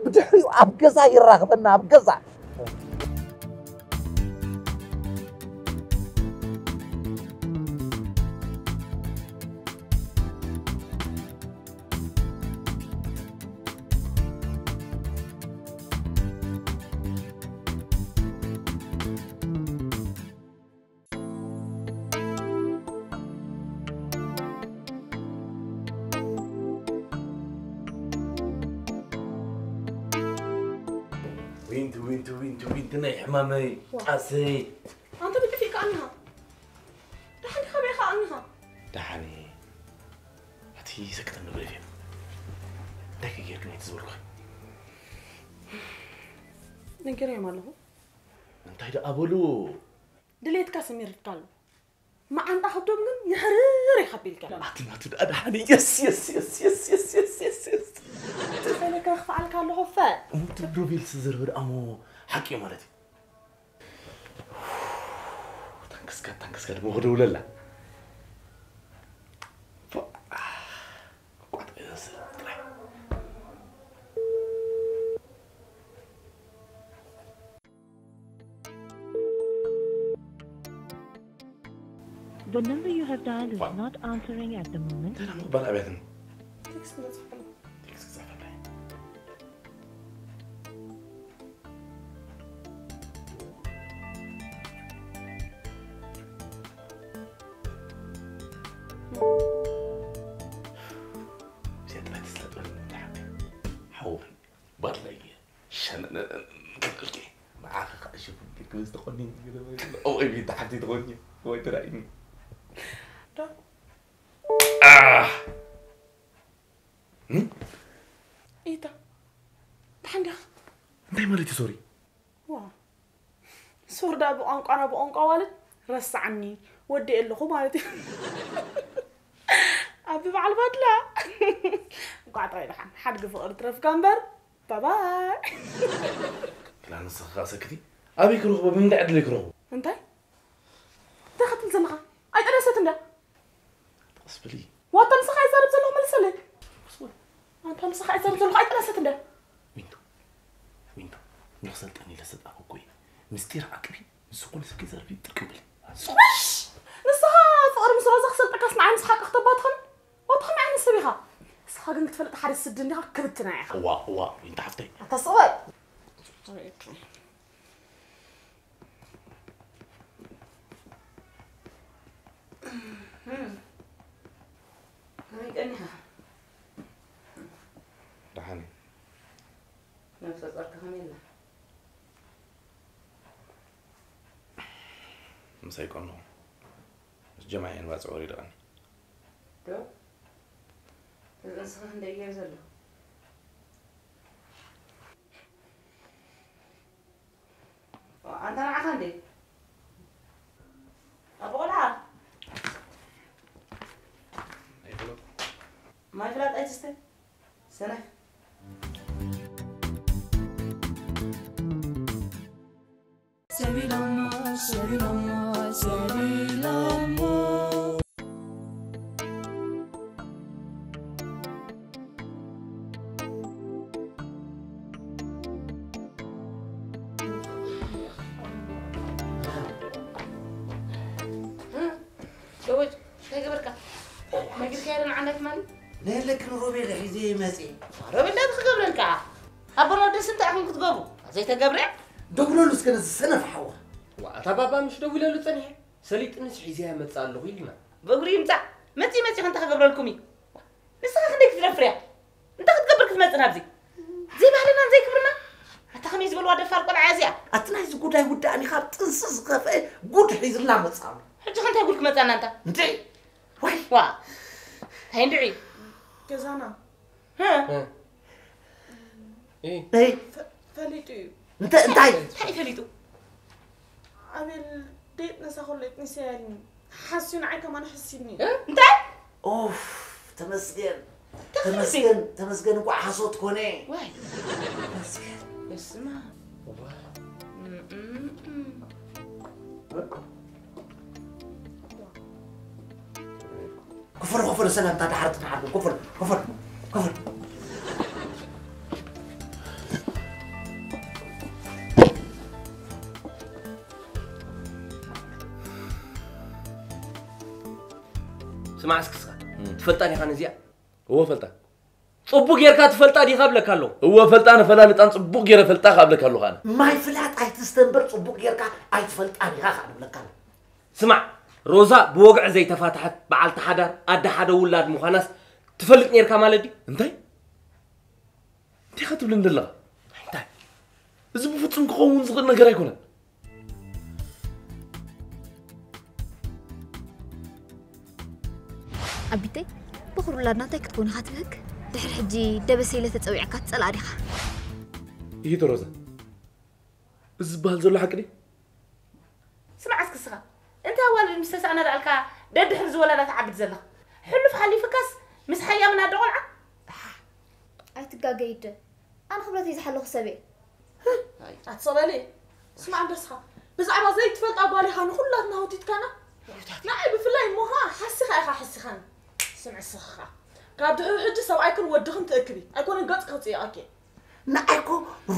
ብድሕሪኡ ኣብ ገዛ ይራኽበና ኣብ ገዛ ዊንቲ ዊንቲ ዊንቲ ዊንቲ ናይ ሕማመይ ዋ። ጣሰይ። ኣንተ ብጥፊእካ ኣንሃ። ደሓን ዲኻ በይኻ ኣንሃ። ደሓን እየ። ኣቲ ሰክተን ንብረት እዮም። እንታይ ከይጌርክ ናይ ትዝበልኩ? ነጊረዮም ኣለኹ። እንታይ ደኣ በሉ? ድሌትካ ሰሚርካ ኣሎ። መዓንጣ ከብዶም ግን ይሕርር ኢኻ ኣቢልካ። ኣቲ ናቱ ደኣ ደሓን እየ። የስ የስ የስ የስ የስ የስ የስ የስ። ተፈለካ ክፍዓልካ ኣለኹ ፈ። እሞ ትብሎ ቤልሲ ዝርህር ኣሞ ሓቂ እዩ ማለት እዩ። ታንክስካ ታንክስካ ደሞ ክደውለላ። ፎ። ቋጥ ጥራይ። The number you have dialed is What? Not answering at the moment. ደህና ምቕባል ኣብያትኒ። ቴክስት መጽሓፍ። ቴክስት ክጻፈለይ። እዚኣ ጥራይ ተስለጥበኒ እንዳ ሓቂ። ሓወይ፣ ባድላይ እየ። ሸነነ ክብልኪ። ንዓኺ ከዓ ሽፉን ጌርኪ ምስ ተቆኒንኪ ገለ ወይ ገለ። ኦይ፣ ቤት ሓንቲ ትኾኒ። ወይ ትራይኒ። ዶ? ኣህ! እም? ኢታ። ደሓን ዲኻ? እንታይ ማለት እዩ ሶሪ? ዋ። ሶሪ ደኣ ብቋንቋና ብቋንቋ ማለት ረስዓኒ፣ ወዲኤ ኣለኹ ማለት እዩ። ኣቢ በዓል ባድላ። እንቋዕ ጥራይ ደሓን ሓድጊ ፍቕሪ ትረፍካ እምበር። ባባይ። ክላ ንስኺ ከኣ ሰክቲ። ኣበይ ክረኽቦ? ብምንታይ ዕድለይ ክረኽቦ? እንታይ? እንታይ ክትብል ዘለኻ? ኣይጠነሰት እንዳ። ቀስ በሊ። ዋታ ምሳኻ ይዛረብ ዘለኹ መልሰለይ። ቀስ በል። ኣንታ ምሳኻ ይዛረብ ዘለኹ ኣይጠነሰት እንዳ። ዊንታ፣ ዊንታ፣ ንኽሰልጠኒ ኢለ ዝሰልጠንኩ እኮ እዩ። ምስጢር ዓቅቢ፣ ምስ ዝኾነ ሰብ ከይዛረቢ ጥርቅም በሊ። ሱሽ! ንስኻ ፍቕሪ ምስ ሮዛ ክሰልጠካስ ንዓይ ምሳኻ ክኽተባ ትኾን? ዋታ ኸመይ ዓይነት ሰብ ኢኻ? ንስኻ ግን ክትፈልጥ ሓደ ስዲ እንዲኻ ክብትና ኢኻ። እዋ፣ እዋ፣ ዊንታ ሓፍተይ። ኣታ ስቕ በል። ከመይ ቀኒኻ? ደሓን እየ። ነብሰ ጾርካ ከመይ ኣላ? ምሳይ ቀንኹ። ምስ ጀማዕ እየን ባጽዕ ወሪድቐኒ። ዶ? እዚ ጥንስኻ ክንደይ ገይሩ ዘሎ? ኣንታ ንዓኻ እንዴ? ኣቦ ቆልዓ። ኣይፈለጥኩ። ማይ ፍላጥ ኣይትስተ። ሰነፍ። ሰቢሎሞ፣ ሰቢሎሞ፣ ሰቢሎሞ። ሸወጅ፣ እንታይ ገበርካ? ነጊርካዮ ዶ ንዓንዳይ ትማሊ? ነየለክን ሮቤል ሒዘ መፅየ። ሮቤል እንታይ ክገብረልካ? ኣቦና ወደስ እንታይ ኢኹም ክትገብሩ? ዘይተገብረ? ደውለሉ እስከ ነዚ ሰነፍ ሓዋ። ዋ፣ እታ ባባ ምሽ ደዊለሉ ጸኒሐ። ሰሊጥንስ ሒዘያ መጽእ ኣለኹ ኢልና። በእግሩ ይምጻእ። መጺእ መጺእ ከንታ ክገብረልኩም እዩ። ንስኻ ክንደይ ክትደፍር እያ? እንታይ ክትገብር ክትመጽእ ናብዚ? ዘይባህልናን ዘይክብርና? ኣታ ከመይ ዝበልዋ ደፋር ቆልዓ እያ እዚኣ? ኣቲ ናይዚ ጉዳይ ውዳእኒ ካብ ጥንሲ ዝኸፍአ ጉድ ሒዝላ መጽእ ኣሎ። ሕጂ ከ እንታይ ጉድ ክመጽኣና እንታ? እንዴ? ዋይ! ዋ! እንታይ እንድዒ? ገዛና። ሀ? እ። እ። ፈ-፣ ፈሊጡ እዩ። እንተ-፣ እንታይ? እንታይ ፈሊጡ? ኣቤል ደይጥነሳ ከሎ ይጥንሰ ያልኒ። ሓስዩ ንዓይ ከማን ሓሲብኒ። እ? እንታይ? ኡፍ፣ ተመስገን። ተመስገን። ተመስገን፣ ተመስገን እንኳዕ ሓሶት ኮነ። ዋይ። ተመስገን። በስመ ኣብ። ዋ። እም፣ እም፣ እም። ክፈሉ፣ ክፈሉ፣ ሰላምታ ደሓር ትመሓር፣ ክፈሉ፣ ክፈሉ፣ ክፈሉ። ስማዕ እስኪ እስኻ፣ እም። ትፈልጣ ዲኻ ነዚኣ? እወ ፈልጣ። ጽቡቕ ጌርካ ትፈልጣ ዲኻ እብለካ ኣለኹ። እወ ፈልጣን ፈላልጣን ጽቡቕ ጌረ ፈልጣ ከኣ እብለካ ኣለኹ ኣነ። ማይ ፍላጥ ኣይትስተ እምበር ጽቡቕ ጌርካ ኣይትፈልጣን ኢኻ ከኣ እብለካ ኣለኹ። ስማዕ፣ ሮዛ ብወግዒ ዘይተፋትሐት በዓልቲ ሓዳር ኣደ ሓደ ውላድ ምዃናስ ትፈልጥ ኔርካ ማለት ድዩ? እንታይ? እንታይ ኢኻ ትብለኒ ዘለኻ? እንታይ? እዚ ብፍጹም ክኸውን ዝኽእል ነገር ኣይኮነን። ኣቢተይ፣ ብኹር ውላድና እንታይ ክትኮን ኢኻ ትብህግ? ድሕሪ ሕጂ ደበሰ ኢለ ተጸዊዕካ ትጸልኣ ዲኻ? ይሂቶ ሮዛ፣ እዚ ዝበሃል ዘሎ ሓቂ ድዩ? ስማዕ እስኪ እስኻ፣ እንታይ ኣዋልድ ምስ ተሳእና ደኣልካ ደድሕሪ ዝወላዳ ትዓብድ ዘለኻ? ሕሉፍ ሓሊፍካስ ምስ ሓያምና ኣደ ቆልዓ? ኣይትጋገይ እደ፣ ኣነ ክብረተይ ዝሓለኹ ሰብ እየ። ኣትሰለሊ፣ ስማዕ እምበርስኻ፣ ብዛዕባ ዘይትፈልጣ ጓል ኢኻ ንኹላትና ወቲትካና። ንዓይ ብፍላይ እሞ ኸዓ ሓሲኻ ኢኻ ሓሲኻኒ። ስምዕ እስኻ፣ ካብ ድሕሪ ሕጂ ሰብኣይክን ወድኽን ትእክቢ ኣይኮነን ገጽ ክጽየቐኪ። ንዓይኮ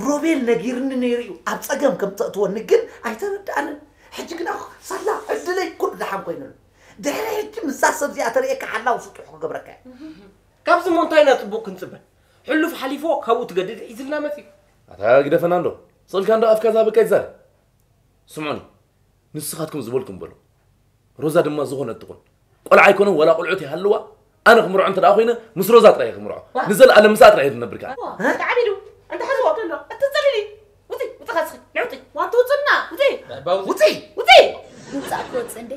ሮቤል ነጊርኒ ነይሩ እዩ ኣብ ጸገም ከም ተእትወኒ ግን ኣይተረዳኣንን። ሕጂ ግና ሳላ ዕድለይ ኩሉ ደሓን ኮይኑሉ። ድሕሪ ሕጂ ምዛ ሰብ እዚኣ ተርእየካ ሓላው ስጡሕ ክገብረካ እየ። ካብዚ ሞ እንታይ ኢና ጽቡቕ ክንጽበ? ሕሉፍ ሓሊፎ ካብኡ ትገድድ ሒዝልና መጺኡ። ኣታ ግደፈና እንዶ፣ ስቕልካ እንዶ ኣፍካ ዝሃበካ ይዛረብ። ስምዑኒ፣ ንስኻትኩም ዝበልኩም በሉ። ሮዛ ድማ ዝኾነት ትኹን። ቆልዓ ኣይኮነን ዋላ ቆልዑት ይሃልዋ፣ ኣነ ክምርዖ እንተ ደኣ ኮይነ ምስ ሮዛ ጥራይ እየ ክምርዖ። ንዘለኣለም ምስኣ ጥራይ እየ ዝነብር ከኣ። ተዓቢዱ፣ እንተ ሓዝዎ፣ እትጽልሊ። ውጺ፣ ውጺ ኻስኺ፣ ንውጺ። ዋንቲ ውጽና፣ ውጺ። ውጺ! ውጺ! ምውጻእ ክወጽእ እንዴ?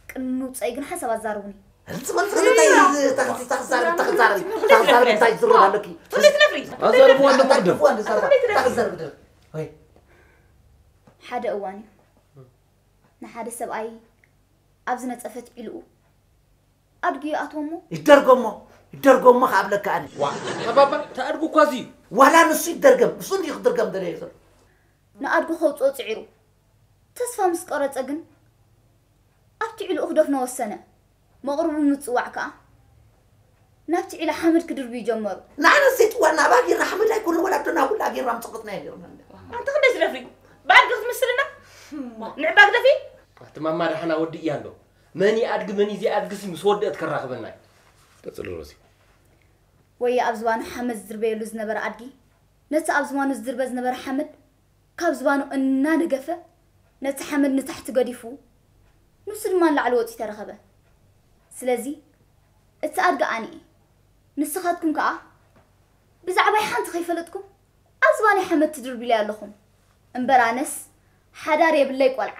ቅድሚ ምውጻኢ ግን ሓሳብ ኣዛርቡኒ። ዝመልስ እንታይ ተኽዛረብ ተኽዛረብ ተኽዛረብ እንታይ ዝረብ ኣለኪ? ትፍሊ ትነፍሪ። ኣዛርብዋ እንደ መቕደም። ተኽዛረብ ተኽዛረብ ወይ ሓደ እዋን እዩ ንሓደ ሰብኣይ ኣብ ዝነጸፈት ዒልኡ ኣድጊ ይኣትዎ እሞ ይደርጎሞ ይደርጎሞ ከኣብለካ ኣነ ዋ ተባባ ተኣድጉ እኳ እዚ እዩ። ዋላ ንሱ ይደርገም እሱ እንዲ ክድርገም ደለየ ዘሎ ንኣድጉ ከውፅኦ ፅዒሩ ተስፋ ምስ ቆረፀ ግን ኣብቲ ዒልኡ ክደፍኖ ወሰነ። መቕርቡ ምፅዋዕ ከዓ ናብቲ ዒላ ሓመድ ክድርብዩ ጀመሩ። ንዓና ዘይፅዋዕና ኣብ ኣጊርና ሓመድ ኣይኮነ ወላ ኣዶና ኩላ ኣጊርና ምፅቕጥና የገርና ኣንተ ክንደይ ዝደፍሪ ብኣድጊ ክትምስልና ንዕባ ግደፊ ኣቲ ማማ ደሓና ወዲ እያ ኣሎ መን ይኣድጊ መን እዩ ዘይኣድግሲ ምስ ወደአት ከራኽበና እዩ ቀፅል ሮዚ ወይ ኣብ ዝባኑ ሓመድ ዝድርበየሉ ዝነበረ ኣድጊ ነቲ ኣብ ዝባኑ ዝድርበ ዝነበረ ሓመድ ካብ ዝባኑ እናነገፈ ነቲ ሓመድ ንታሕቲ ገዲፉ ንሱ ድማ ንላዕሊ ወፂኡ ተረኸበ። ስለዚ እቲ ኣድጊ ኣነ እየ። ንስኻትኩም ከዓ ብዛዕባይ ሓንቲ ከይፈለጥኩም ኣብ ዝባነይ ሓመድ ትድርብዩለይ ኣለኹም። እምበር ኣነስ ሓዳር የብለይ ቆልዓ።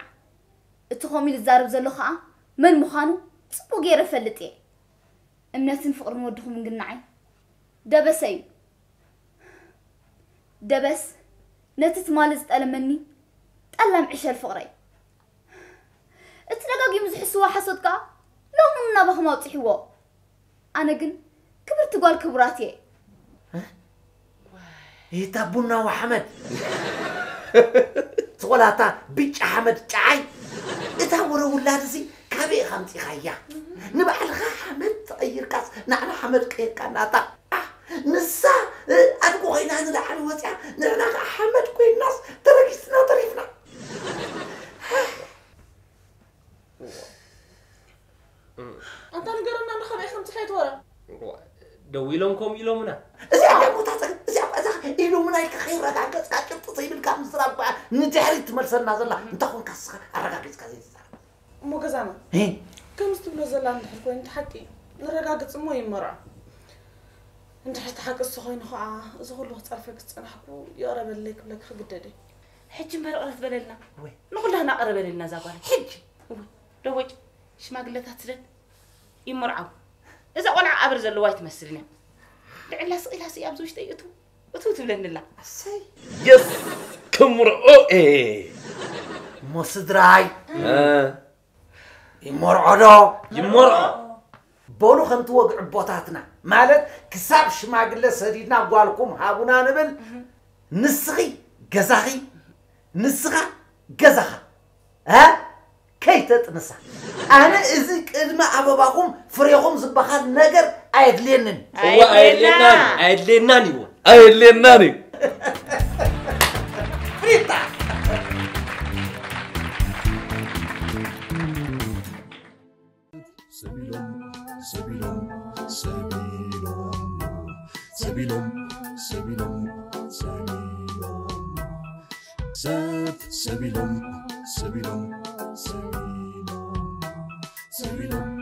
እቲ ከምኡ ኢሉ ዝዛረብ ዘሎ ከዓ መን ምዃኑ ፅቡቕ ገይረ እፈልጥ እየ። እምነትን ፍቕርን ወድኹምን ግን ንዓይ ደበሰ እዩ። ደበስ ነቲ ትማሊ ዝጠለመኒ ጠላም ዕሸል ፍቕረይ። እቲ ደጋጊሙ ዝሕስዎ ሓሶት ከኣ ሎሚ እውን ናባኹም ኣውጺሕዎ። ኣነ ግን ክብርቲ ጓል ክቡራት እየ። እታ ቡናዊ ሓመድ ዝኾላታ ብጫ ሓመድ ጨዓይ እታ ወረ ውላድ እዚ ካበይ ኢኻ ኣምፂኻያ ንባዕልኻ ሓመድ ተቐይርካስ ንዓና ሓመድ ቀይርካና እታ ንሳ ኣድጎ ኮይና ንላዕሊ ወፅያ ንዕና ከዓ ሓመድ ኮይናስ ተረጊፅና ተሪፍና ኣንታ ንገረና እንዶ ከመይ ከምፅሐ ይትወረ ደው ኢሎም ከምኡ ኢሎምና እዚኣ እያ ቦታ ፀገም እዚኣ እኳ እዛ ኢሎምና ኢልካ ከይረጋገፅካ ጭብጢ ዘይብልካ ምዝራብ እኳ ንድሕሪት ትመልሰና ዘላ እንተኾንካ ስኻ ኣረጋጊፅካ ዘይትዛረብ እሞ ገዛና ከምዚ ትብሎ ዘላ እንድሕር ኮይኑ እቲ ሓቂ ንረጋግፅ እሞ ይመርዖ እንድሕር እቲ ሓቂ እሱ ኮይኑ ከዓ እዚ ኩሉ ክፀርፈ ክፀናሕኩ ይቕረበለይ ክብለክ ክግደደ ሕጂ እምበር ቅረት በለልና ንኩላህና ቅረ በለልና እዛ ጓል ሕጂ ደወጭ ሽማግለታት ስደት ይመርዓው እዛ ቆልዓ ኣበር ዘለዋ ኣይትመስልን እያ ልዕላ ስቕ ኢላ ስኢያ ኣብዚ ውሽጠይ እቱ እቱ ትብለኒ ኣላ የስ ክምርዖ እየ እሞ ስድራይ ይመርዖ ዶ ይመርዖ በሉ ከምቲ ወግዒ ኣቦታትና ማለት ክሳብ ሽማግለ ሰዲድና ጓልኩም ሃቡና ንብል ንስኺ ገዛኺ ንስኻ ገዛኻ እ ከይተጥንሳ ኣነ እዚ ቅድሚ ኣበባኹም ፍሬኹም ዝበሃል ነገር ኣየድልየንን እዋ ኣየድልየናን ኣየድልየናን ይዎ ኣየድልየናን እዩ ፍሪታ ሰቢሎም ሰቢሎም ሰቢሎም ሰቢሎም ሰቢሎም ሰቢሎም ሰብ ሰቢሎም ሰቢሎም ሰቢሎም ሰቢሎም